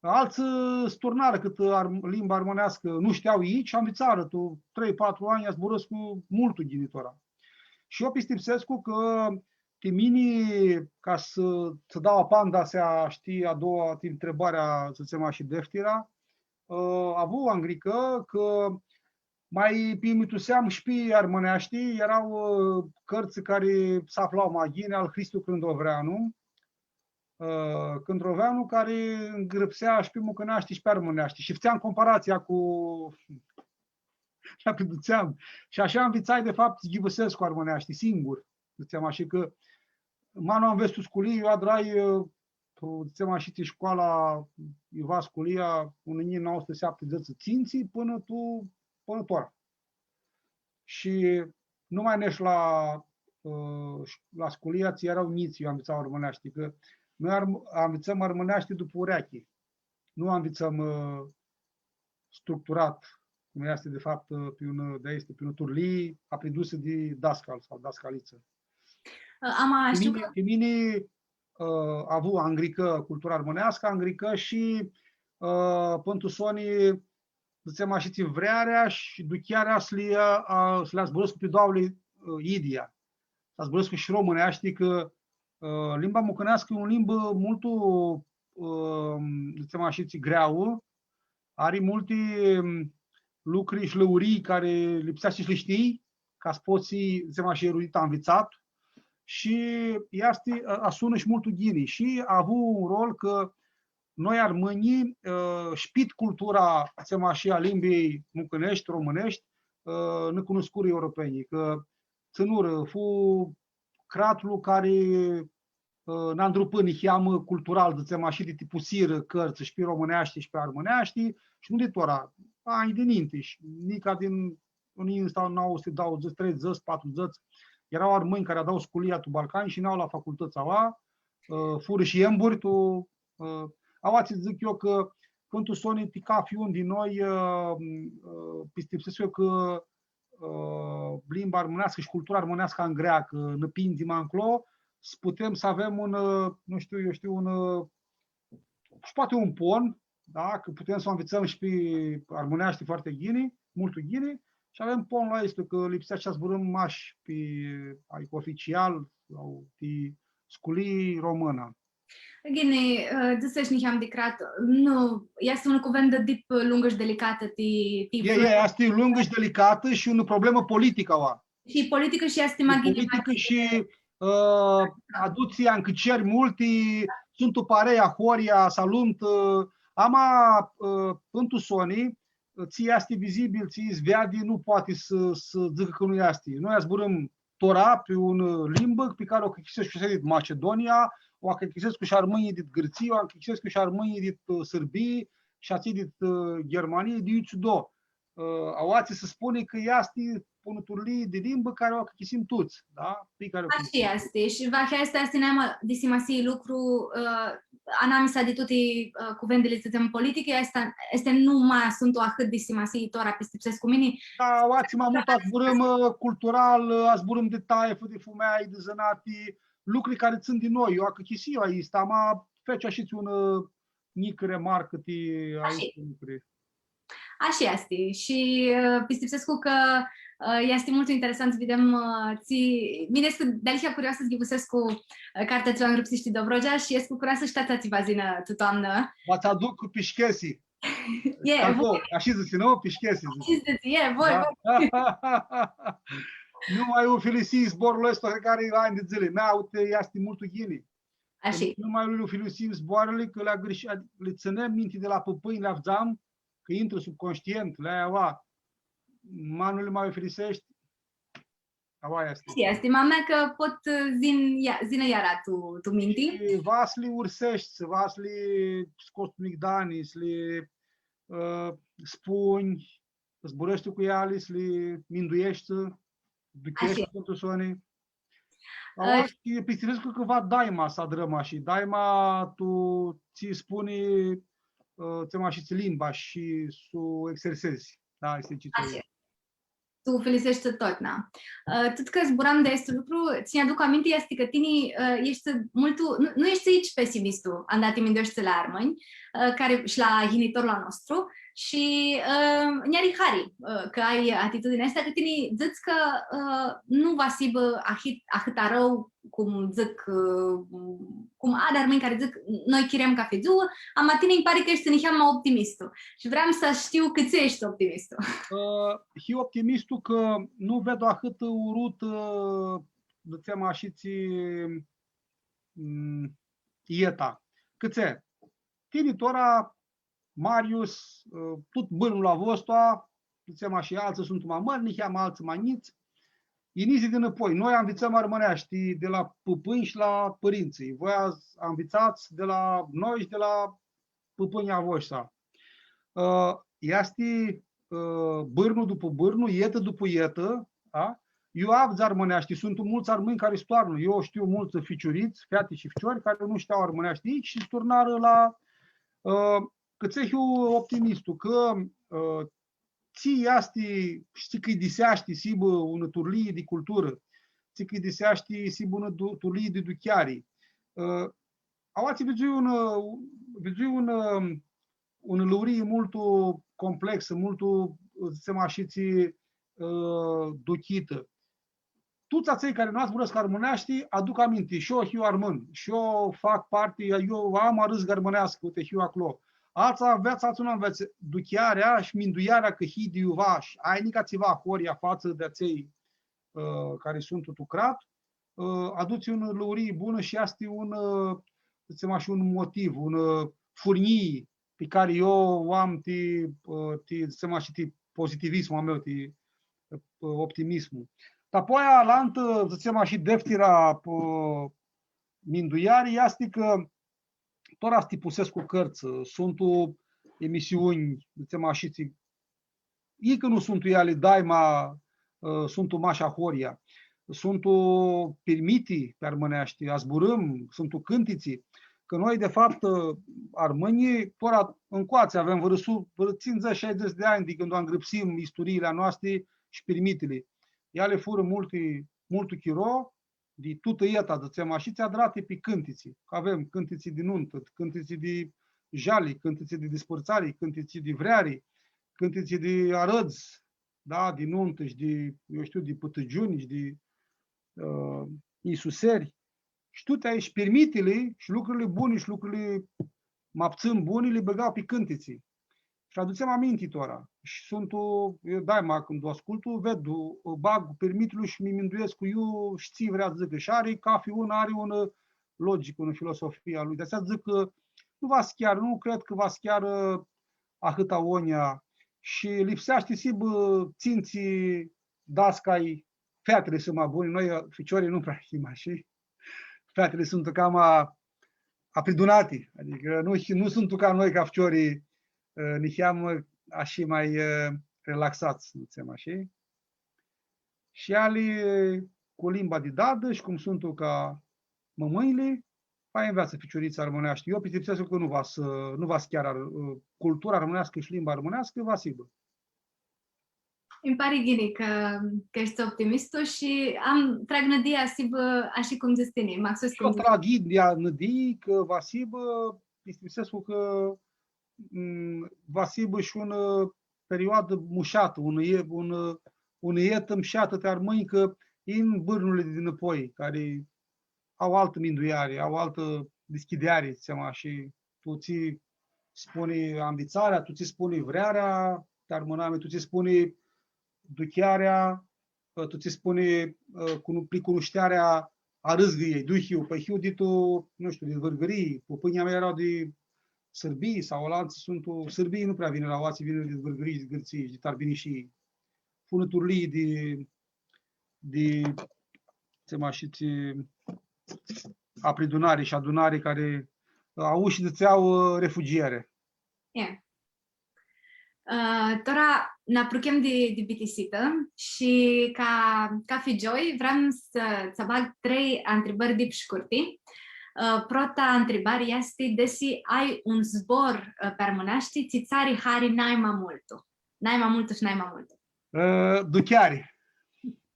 Altsã s-turnarã cãtã ar-, limba armãneascã, nu shtea itsi, anvitsarã, tu trei, patru anj, zburãscu multu ghini tora. Shi eu pistipsescu cã ti mini, ca s-tsã dau apandisea, shtii, a doua, ti ntribarea, s-dzãtsem ashi, deftira, ã, avu angricã, cã ma pimituseam shi pi armãneashti, eara, ã, cãrtsã cari s-afla ma ghini, al Hristu Cãndrovreanu, ã, Cãndrovreanu, cari ngrãpsea shi pi mucãneashti shi pi armãneashti. Shi fãtseam comparatsia cu, shi apridutseam. Shi ashi anvitsai, de fapt, s-ghivãsescu armãneashti, singur. Dzãtseam ashi cã, ma nu anvets tu sculii, eu adrai, ã, tu, dzãtsem ashi, ti scoala, iuva sculia, unã njilji nauã suti shaptidzãts shi tsintsi pãnã tu, pãnã tora. Shi nu ma nesh la, ã, la sculia tsi eara njits, iu anvitsa armãneashti, cã noi arm-, anvitsãm armãneashti dupã ureachi. Nu anvitsãm, ã, structurat, cum easti, de fapt, pi unã, di aestã, pi unã turlii apridusã di dascal sau dascalitsã. Ã, ama, pi shtiu mini, cã pi mini, ã, avu angricã cultura armãneascã, angricã shi, ã, pãn tu soni, dzãtsem ashi, tsi vrearea shi duchearea s-li, ã, s-li zburãscu pi doauãli, ã, idyea. S-zburãscu shi romãneashti, cã, ã, limba mucãneascã e unã limbã multu, ã, dzãtsem ashi, tsi greauã, ari multi, ãm, lucri shi lãurii cari lipseashti s-li shtii, ca s-pots s-hii, dzãtsem ashi, erudit, anvitsat. Shi easti, a, asunã shi multu ghini. Shi avu un rol cã noi armãnjlji, ã, shpit cultura, dzãtsem ashi, a limbii mucãneshti, romãneshti, ã, nã cunuscurã europenjlji, cã tsãnurã, fu cratlu cari, ã, nã andrupã niheamã cultural, dzãtsem ashi, di tipusirã cãrtsã shi pi romãneashti shi pi armãneashti, shi nu di tora, anj di ninti, shi nica din unã njilji nauã suti dauãdzãts, treidzãts, patrudzãts, eara armãnj cari adau sculia tu Balcani shi yinea la facultãts aua, ã, furã shi emburi tu, ã, aoatsi dzãc eu cã, pãn tu soni, ti cafi un di noi, ã, ã, pistipsescu eu cã, ã, limba armãneascã shi cultura armãneascã angreacã, nã pindzi ma nclo, s-putem s-avem un, ã, nu shtiu, eu shtiu, un, ã, shi poati un pon, da, cã putem s-u anvitsãm shi pi armãneashti foarte ghini, multu ghini, shi avem ponlu aestu cã lipsea s-zburãm mash pi, adicã, oficial, sau ti sculii romãnã. Ghini, ã, dzãsesh niheam di crat, nu, easti unã cuvendã dip lungã shi delicatã, ti, ti... E, e, easti lungã shi delicatã shi unã problemã politicã aua. Shi politicã shi easti ma ghini, politicã shi, ã, adutsi ancãceri multi, suntu parei ahoryea, s-alumtã, Ama, ã, pãn tu soni, tsi easti vizibil, tsi s-veadi, nu poati s-, s-dzãcã cã nu easti. Noi zburãm tora pi unã limbã pi cari u achicãsescu shi Macedonia, u achicãsescu shi armãnjlji dit Gãrtsii, u achicãsescu shi armãnjlji dit, ã, Sãrbii, shi atselj dit, ã, Ghermanii, di iutsido. Ã, aoatsi s-spuni cã easti unã turlii di limbã cari u achichisim tuts, da? Pi cari u... Ashi easti. Shi va, aestã easti naima di simasii lucru, ã, anamisa di tuti, ã, cuvendili, s-dzãtsem, politichi, aestã, aesti nu ma suntu ahãt di simasii tora, pistipsescu mini. Da, aoatsi ma multu zburãm, ã, cultural, ã, zburãm di taifã, di fumealji, di zãnati, lucri cari tsãn di noi. Eu achichisi aestã, ma feci ashi unã, ã, njicã remarcã ti aesti lucri. Ashi easti. Shi, ã, pistipsescu cã, ã, easti multu interesant s-videm, ã, tsi, mini escu dealihea curioasã s-ghivãsescu, ã, cartea tsi u angrãpsishi ti Dobrogea shi escu curioasã shi ta tsi va s-yinã tu toamnã. Va tsã aduc pishchesi. E, voi. Ashi dzãtsi, nu? Pishchesi, dzãtsi. Ashi dzãtsi, e, voi, voi. Da. Nu ma u filisii zborlu aestu, cari ari anj di dzãli. Mea, uite, easti multu ghini. Ashi. Nu ma u filisii zboarãli, cã li agãrsh-, li tsãnem minti di la pãpãnj, li avdzam, cã intrã subconștient, li ai aua, ma nu li ma ufiliseshti, aua easti. Shi easti, ma mea cã pot, ã, s-yin ia-, s-yinã iara tu, tu minti. Shi va s-li urseshti, va s-li scots tu migdani, s-li, ã, spunj, zburãshti cu eali, s-li mindueshti, s-li ducheshti. Ashi. Pãn tu soni. Ã, aua shi pistipsescu cã va daima s-adrãm ashi, daima tu tsi spuni, ã, tsi ma shi tsi limba shi s-u exersezi. Da, easti tsi... Ashi. Tu filiseshti totna. Ã, tut cã zburam di aestu lucru, tsi nj-aduc aminti easti cã tini, ã, eshti multu, nu, nu eshti itsi pesimistu, anda ti mindueshti la armãnj, ã, cari, shi la yinitorlu a nostru, shi, ã, nj-ari hari, ã, cã ai atitudinea aestã, cã tini dzãts cã, ã, nu va s-hibã ahit-, ahãt arãu cum dzãc, ã, cum ari armãnj cari dzãc, noi chirem cafi dzuã, ama tini nji pari cã eshti niheamã optimistu. Shi vream s-shtiu cãtse eshti optimistu. Ã, hiu optimistu cã nu ved ahãt urut, ã, dzãtsem ashi, tsi, mm, eta. Cãtse, tini tora Marius, ã, tut bãrnul a vostu, dzãtsem ashi, altsã suntu ma mãri, niheamã altsã ma njits. Yinits di nãpoi. Noi anvitsãm armãneashti di la pãpãnj shi la pãrintsã. Voi a-, anvitsats di la noi shi di la pãpãnjlji a voshti. Ã, easti, ã, bãrnu dupã bãrnu, etã dupã etã, da? Eu avdz armãneashti, suntu multsã armãnj cari s-toarnã. Eu shtiu multsã ficiurits, feati shi ficiori, cari nu shtea armãneashti shi s-turnarã la, ã, cãtse hiu optimistu, cã, ã, tsi easti, shi tsi cãidiseashti s-hibã unã turlii di culturã, tsi cãidiseashti s-hibã unã du-, turlii di ducheari. Ã, aoatsi vidzui un, ã, vidzui un, ã, unã lurii multu complexã, multu, dzãtsem ashi, tsi, ã, duchitã. Tuts atselj cari nu zburãscu armãneashti, aduc aminti, shi eu hiu armãn, shi eu fac parti, eu am arãzgã armãneascã, uite, hiu aclo. Altsã anveatsã, altsã nu anveatsã. Duchearea shi minduearea cã hii di iuva shi ai nica tsiva ahoryea fatsã di atselj, ã, cari suntu tu crat, ã, adutsi unã lurii bunã shi easti un, ã, dzãtsem ashi, un motiv, un, ã, furnjii pi cari eu u am ti, ã, ti, dzãtsem ashi, ti pozitivismul a meu, ti, ã, optimismul. Dar apoia, alantã, dzãtsem ashi, deftira, ã, mindueari easti cã tora s-tipusescu cãrtsã, suntu emisiuni, dzãtsem ashi, tsi, i cã nu suntu eali daima, ã, suntu mash ahoryea. Suntu pirmiti pi armãneashti, azburãm, suntu cãntitsi. Cã noi, de fapt, ã, armãnjlji, tora ncoatsi avem vãrã su-, vãrã tsindzãts, shaidzãts di anj di cãndu angrãpsim isturiili a noasti shi pirmitili. Eali furã multi, multu chiro, di tutã eta, dzãtsem ashi, tsi adrati pi cãntitsi. Cã avem cãntitsi di nuntã, cãntitsi di jali, cãntitsi di dispãrtsari, cãntitsi di vreari, cãntitsi di arãdz, da, di nuntã shi di, eu shtiu, di pãtãgiuni shi di, ã, isuseri. Shi tuti aesti, shi pirmitili, shi lucrili buni, shi lucrili ma ptsãn buni, li bãgau pi cãntitsi. Shi adutsem aminti tora. Shi suntu, eu daima cãndu u ascultu, ved, u bag pirmitlu shi mi minduescu iu shi tsi vrea s-dzãcã. Shi ari, cafi un ari unã logicã, unã filosofii a lui. Di-atsea dzãc cã va s-chearã, nu cred cã va s-chearã ahãt agonja. Shi lipseashti s-hibã tsintsi dascalj, featili suntu ma buni, noi, ficiorlji, nu prea him ashi. Featili suntu cama apridunati, adicã nu, nu suntu ca noi, ca ficiorlji, ã, niheamã ashi ma, ã, relaxats, s-dzãtsem ashi. Shi eali cu limba di dadã shi cum suntu ca mãmãnjli, va nveatsã ficiuritsa armãneashti. Eu pistipsescu cã nu va s-, nu va s-chearã ar-, cultura armãneascã shi limba armãneascã, va s-hibã. Nji pari ghini cã, cã eshti optimistu shi am, trag nãdia s-hibã ashi cum dzãts tini, maxus cum dzãts. Eu trag nãdia, nãdii cã va s-hibã, pistipsescu cã, mm, va s-hibã shi unã, ã, perioadã mushatã, unã e-, unã, ã, unã etã mushatã ti armãnj, cã yin bãrnurli di dinãpoi, cari au altã mindueari, au altã dischideari, s-dzãtsem ashi, tu tsi spuni anvitsarea, tu tsi spuni vrearea ti armãnami, tu tsi spuni duchearea, tu tsi spuni, ã, cunu-, pricunushtearea a rãzgãljei, di iu hiu, pãi hiu di tu, nu shtiu, di Vãrgãrii, pãpãnjlji a mei eara di Sãrbii sau alantsã suntu, sãrbiilj nu prea vinirã aoatsi, vinirã di Vãrgãrii, di Gãrtsii, di Tarbinishii. Fu unã turlii di, di, s-dzãtsem ashi, tsi, apridunari shi adunari cari, ã, aushi dzãtsea, ã, refugiere. E. Ã, tora nã apruchem di, di bitisitã shi ca, ca cafi gioi, vream s-, s-bag trei ntribãri dip shcurti. Ã, prota ntribari easti, desi ai un zbor, ã, pi armãneashti, tsi tsã ari hari nai ma multu. Nai ma multu shi nai ma multu. Ã, ducheari.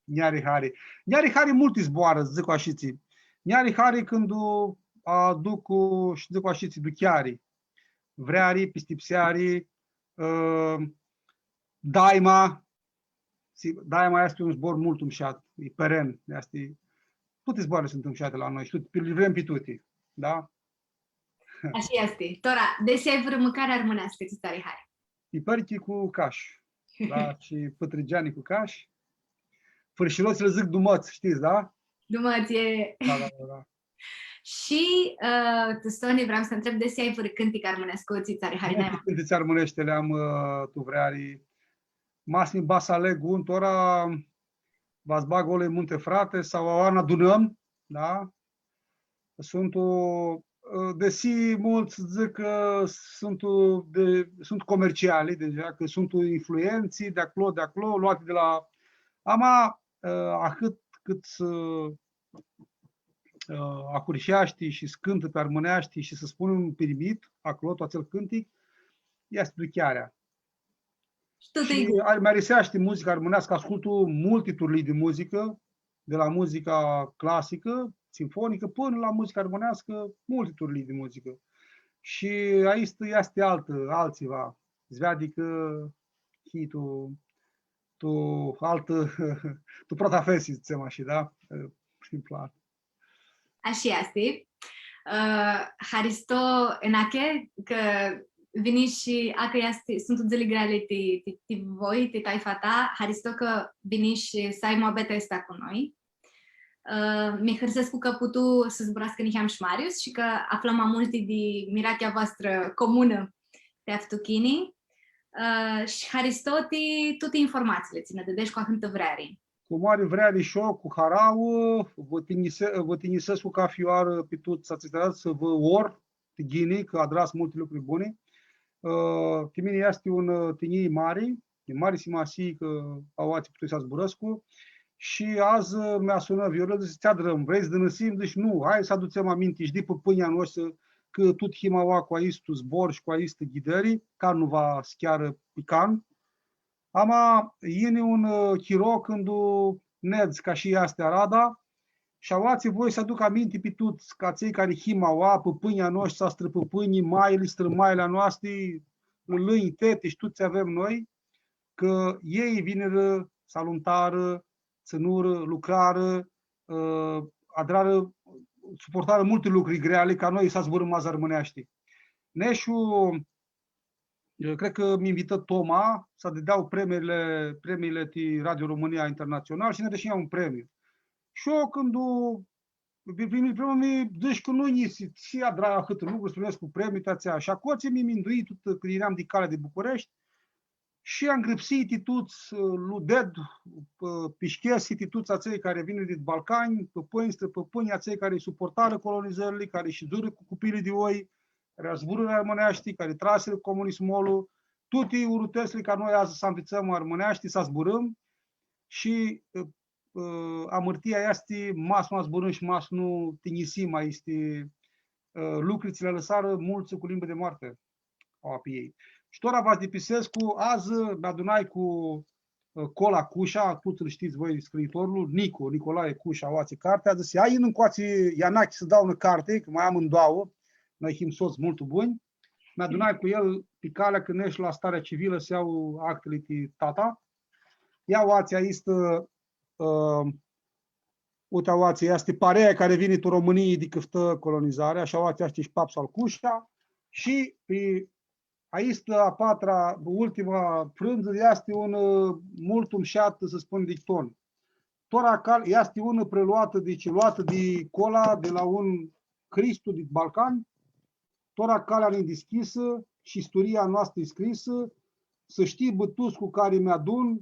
Nj-ari hari. Nj-ari hari multi zboarã, dzãc ashitsi. Nj-ari hari cãndu aduc, shi dzãc ashitsi, ducheari, vreari, pistipseari, ã, daima. Si, daima easti un zbor multu mushat, e peren, easti, tuti zboarãli suntu mushati la noi shi tuti, li vrem pi tuti, da? Ashi easti. Tora, desi ai vãrã mãcari armãneascã, tsi tsã ari hari? Piperchi cu cash. Da, shi pãtrãgeani cu cash. Fãrshirots lã dzãc dumãts, shtits, da? Dumãts, e. Da, da, da, da. Shi, ã, tu soni vream s-ti ntreb desi ai vãrã cãntic armãnescu, tsi tsã ari hari nai ma multu. Cãntitsi armãneshti li am, ã, tu vreari. Ma s-mi bat s-aleg un, tora va s-bag Olo-i munte, frate, sau Aua n-adunãm, da? Suntu, ã, desi multsã dzãc cã suntu di, suntu comerciali, deja, cã suntu influentsi di aclo, di aclo, loati di la, ama, ã, ahãt cãt s-, ã, ahurheashti shi s-cãntã pi armãneashti shi s-spunã un pirmit aclo, tu atsel cãntic, easti duchearea. Shi tu, shi tu ari-, mi ariseashti muzica armãneascã, ascultu multi turlii di muzicã, di la muzica clasicã, sinfonicã, pãnã la muzica armãneascã, multi turlii di muzicã. Shi aestã easti altã, altsiva. S-veadi cã hii tu, tu altã, tu prota fesi, s-dzãtsem ashi, da? Prin plan. Ashi easti. Ã, haristo enache, cã vinish, acã easti, suntu dzãli greali ti, ti, ti voi, ti taifa ta, haristo cã vinish s-ai muabeta aestã cu noi. Ã, mi hãrsescu cã putu s-zburascã niheam shi Marius shi cã aflãm ma multi di mirachea voastrã comunã ti aftuchini. Ã, shi haristo ti tuti informatsiili tsi nã dãdesh cu ahãntã vreari. Cu mari vreari shi eu, cu harauã, vã tinjise-, vã tinjisescu cafi oarã pi tuts atselj tsi adrat s-vã or ti ghini, cã adrats multi lucri buni. Ã, ti mini easti un, ã, tinjii mari, di mari simasii cã aoatsi putui s-zburãscu. Shi adzã, ã, mi asunã Viorel, dzãtsi, „Tsi adrãm, vrei s-dãnãsim?” Dzãc, „Nu, hai s-adutsem aminti shi di pãpãnjlji a noshtri, cã tut him aua cu aistu zbor shi cu aistã ghideri, can nu va s-chearã pi can.” Ama yini un, ã, chiro cãndu nedz ca shi easti arada, shi aoatsi voi s-aduc aminti pi tuts, ca atselj cari him aua, pãpãnjlji a noshtri, strãpãpãnjlji, maili, strãmaili a noasti, lãlãnj, teti shi tuts tsi avem noi, cã elj vinirã, s-alumtarã, tsãnurã, lucrarã, ã, adrarã, suportarã multi lucri greali, ca noi s-zburãm adzã armãneashti. Neshu, eu cred cã mi invitã Toma s-dãdeau premiile, premiile ti Radio România Internațional shi nã dã shi a njia un premiu. Shi eu, cãndu Pi, pi, pi, mi dzãsh cã nu nji si, si adra ahãtã lucru, s-primeascã premii, ti atsea. Shi aclotsi mi mindui tut cãt earam di calea di Bucureshti, shi angrãpsii ti tuts, ã, lu ded, ã, pishchesi ti tuts atselj cari vinirã dit Balcani, pãpãnj, strãpãpãnj, atselj cari suportarã colonizãrli, cari shidzurã cu cupiili di oi, cari zburãrã armãneashti, cari trasirã comunismolu, tuti urutetsli ca noi adzã s-anvitsãm armãneashti, s-zburãm shi, ã, ã, amãrtia easti ma s-nu zburãm shi ma s-nu tinjisim, ma easti, ã, lucri tsi li alãsarã multsã cu limbã di moarti. Aoa pi elj. Shi tora va s-dipisescu, adzã mi adunai cu, ã, Cola Cusha, tuts lu shtits voi, scriitorlu, Nicu, Nicolae Cusha, aoatsi cartea, dzãsi, „Hai, yinu ncoatsi, Ianachi, s-dau unã carti, cã ma am ndauã, noi him sots multu bunj.” Mi adunai cu el pi calea cãndu eshu la starea civilã s-ljau actili ti tata. Ia aoatsi aistã, ã, uite, aoatsi easti parea cari vini tu Romãnii di cãftã colonizarea, shi aoatsi easti shi Pap Salcusha, shi pi aistã a patra, ultima frãndzã, easti un, ã, multu mushat, s-spun, dicton. Tora cal-, easti unã preluatã, deci luatã di Cola, di la un Hristu di Balcan, tora calea nj-dischisã shi isturia noastrã e scrisã, s-shtibã tuts cu cari mi-adun,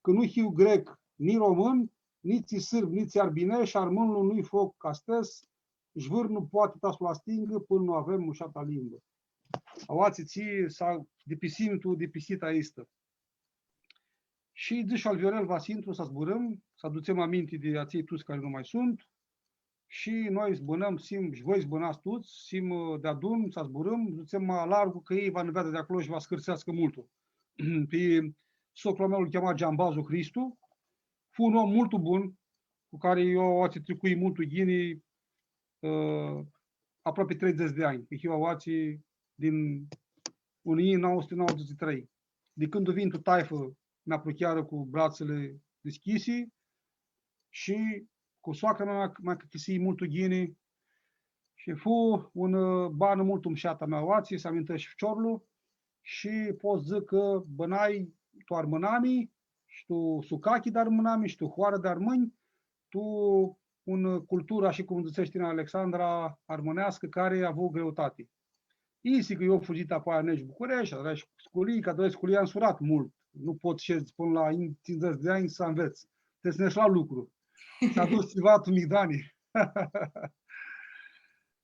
cã nu hiu grec, ni romãn, nitsi sãrb, nitsi arbinesh, armãnlu nu-i foc ca stes, shi vãrnu poati ta s-lu astingã pãnã nu avem mushata limbã. Aoatsi tsi s-dipisim tu dipisita aistã. Shi dzãsh al Viorel va s-intru, s-zburãm, s-adutsem aminti di atselj tuts cari nu ma suntu. Shi noi s-bãnãm, s-him, shi voi s-bãnats tuts, s-him, ã, deadun, s-zburãm, s-dutsem ma largu, cã elj va nã veadã di aclo shi va s-hãrseascã multu. Pi socrul a meu lu chema Giambazu Hristu, fu un om multu bun, cu cari eu aoatsi tricui multu ghini, ã, aproapi treidzãts di anj, cã hiu aoatsi din unã njilji nauã suti nauãdzãts shi trei. Di cãndu vinj tu taifã, mi apruchearã cu bratsãli dishcljisi shi cu soacra mea mi, mi achicãsii multu ghini shi fu unã, ã, banã multu mushatã a mea aoatsi, s-amintã shi ficiorlu shi pot s-dzãc cã bãnai tu armãnami shi tu sucachi di armãnami shi tu hoarã di armãnj, tu unã culturã, ashi cum dzãtsesh tini, Alexandra, armãneascã, cari avu greutati. Isi cã eu fudzii apoia neg Bucureshti, adrai shi sculii, cã adrai sculii ansurat multu. Nu pots s-shedz pãnã la tsindzãts di anj s-anvets. Trebuie s-nedz la lucru. S-aduts tsiva tu migdani.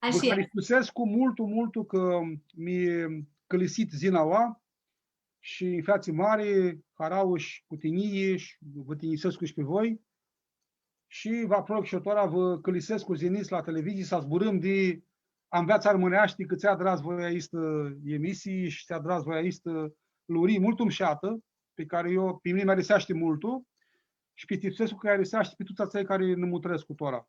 Ashi e. Vã hãristusescu multu, multu cã mi cãlisit dzãnaua shi nj-featsi mari harauã shi cu tinjii shi vã tinjisescu shi pi voi. Shi va prog shi eu tora, vã cãlisescu s-yinits la televizii, s-zburãm di anveatsã armãneashti, cã tsi adrats voi aistã emisii shi tsi adrats voi aistã lurii multu mushatã, pi cari eu, pi mini mi ariseashti multu shi pistipsescu cã ariseashti pi tuts atselj cari nã mutrescu tora.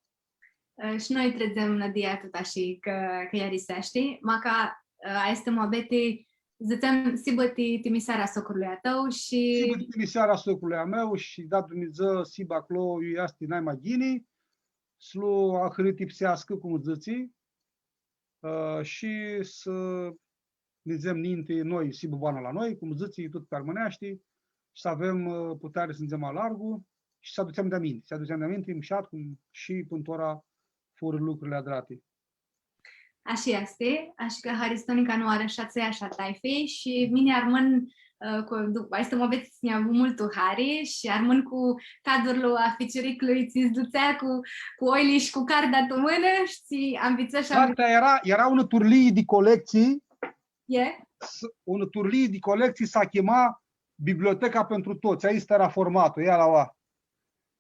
Ã, shi noi tradzem nãdia tut ashi cã, cã ariseashti, maca, ã, aestã muabeti dzãtsem, s-hibã ti, ti miseara a socrului a tãu shi... S-hibã ti miseara a socrului a meu shi, da Dumnidzã, s-hibã aclo iu easti nai ma ghini, s-lu ahãrãtipseascã, cum dzãtsi, ã, shi s-nidzem ninti noi, s-hibã bana la noi, cum dzãtsi, tut pi armãneashti, shi s-avem, ã, puteari s-nidzem ma largu shi s-adutsem di aminti, s-adutsem di aminti, mushat, cum shi pãnã tora furã lucrili adrati. Ashi easti, ashi cã haristo nica nãoarã shi a tsãia shi a taifãljei shi mini armãn, ã, cu, du-, aestã muabeti nj-avu multu hari shi armãn cu cadurlu a ficiuriclui tsi s-dutsea cu, cu oili shi cu cartea tu mãnã shi tsi anvitsã shi... Cartea eara, eara unã turlii di colectsii, e? S-, unã turlii di colectsii s-chima Biblioteca pentru toți, aista eara formatlu, eara aua.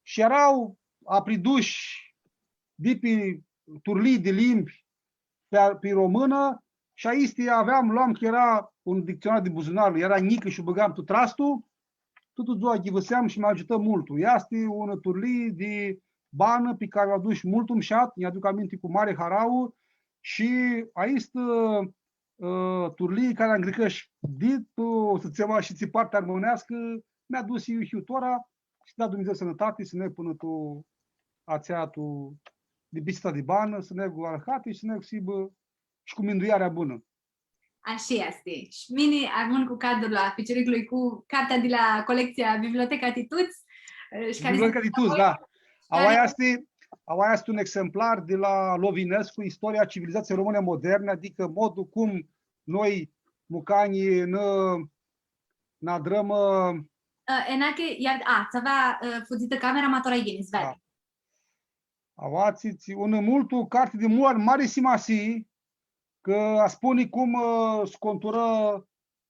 Shi eara apridushi di pi turlii di limbi, pi, pi romãnã, shi aisti aveam, loam, cã eara un dictsionar di buzunar, eara njicã shi u bãgam tu trastu, tutã dzua ghivãseam shi mi agiutã multu. Easti unã turlii di banã pi cari u adush multu mushat, nj-aduc aminti cu mari harauã shi aistã, ã, turlii cari angricash di tu, s-dzãtsem ashi, tsi partea armãneascã, mi-adusi iu hiu tora, shi da Dumnidzã sãnãtati, s-neg pãnã tu atsea tu, di bitisita di banã, s-neg cu arãhati shi s-neg s-hibã shi cu minduearea bunã. Ashi easti. Shi mini armãn cu cadurlu a ficiuriclui cu cartea di la colectsia Biblioteca ti tuts, ã, shi cari... Biblioteca ti tuts, da. Aua easti, Aoa easti un exemplar di la Lovinescu, Istoria civilizației române moderne, adică modul cum noi, mucanjlji, nã, nã adrãm, ã, Ã, Enache, iar, a, ts-avea, ã, fudzitã camera, ma tora yini, s-veadi. Da. Aoatsi, tsi, unã multu carti di mari, mari simasii, cã aspuni cum, ã, s-conturã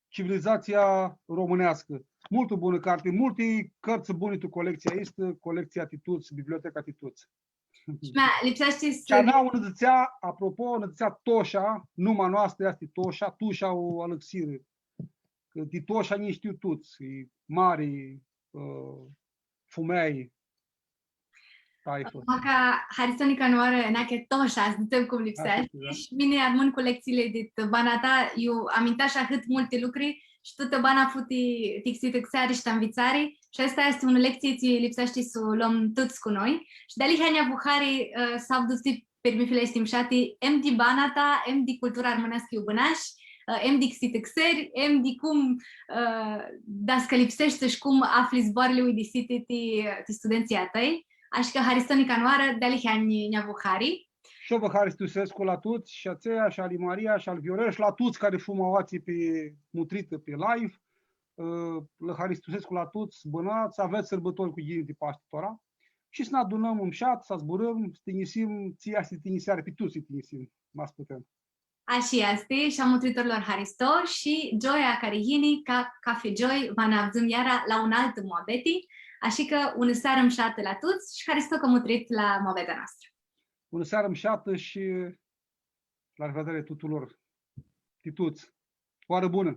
civilizația românească. Multu bunã carti, multi cărți buni tu colecția aestã, colecția Tituț, Biblioteca Tituț. Shi mea, lipseashti s-, Shi a mea, unã dzãtsea, apropo, unã dzãtsea Tosha, numa noastrã easti Tosha, Tusha u alãxirã. Cã di Tosha nji shtiu tuts, e mari, ã, fumealji, taifã. Maca, haristo nica nãoarã, Enache, Tosha, s-dzãtsem cum lipseashti. Ashi, da. Shi mini armãn cu lecțiile dit bana ta, iu amintash ahãt multi lucri shi tutã bana fu ti, ti xitãxeari shi ti anvitsari. Shi aestã easti unã lectsii tsi lipseashti s-u lom tuts cu noi. Shi dealihea nj-avu hari, ã, s-avdu tuti pirmithili aesti mshati, em di bana ta, em di cultura armãneascã iu bãnash, ã, em di xitãxeri, em di cum, ã, dascãlipseshti shi cum afli zboarãli uidisiti ti, ti studentsãlj a tãi. Ashi cã haristo nica nãoarã, dealihea nj-, nj-avu hari. Shi eu vã haristusescu la tuts, shi a tsia, shi ali Maria, shi al Viorel, shi la tuts cari fum aoatsi pi mutritã, pi live. Ã, lã haristusescu la tuts, bãnats, avets sãrbãtori cu ghini di Pashti tora. Shi s-nã adunãm mshat, s-zburãm, s-tinjisim, tsi easti tinjiseari, pi tuts s-tinjisim, ma s-putem. Ashi easti, shi a mutritorlor haristo, shi gioia cari yini, ca, cafi gioi, va nã avdzãm iara la unã altã muabeti, ashi cã unã searã mshatã la tuts shi haristo cã mutrit la muabeta noastrã. Unã searã mshatã shi la revedere tutulor. Ti tuts. Oarã bunã!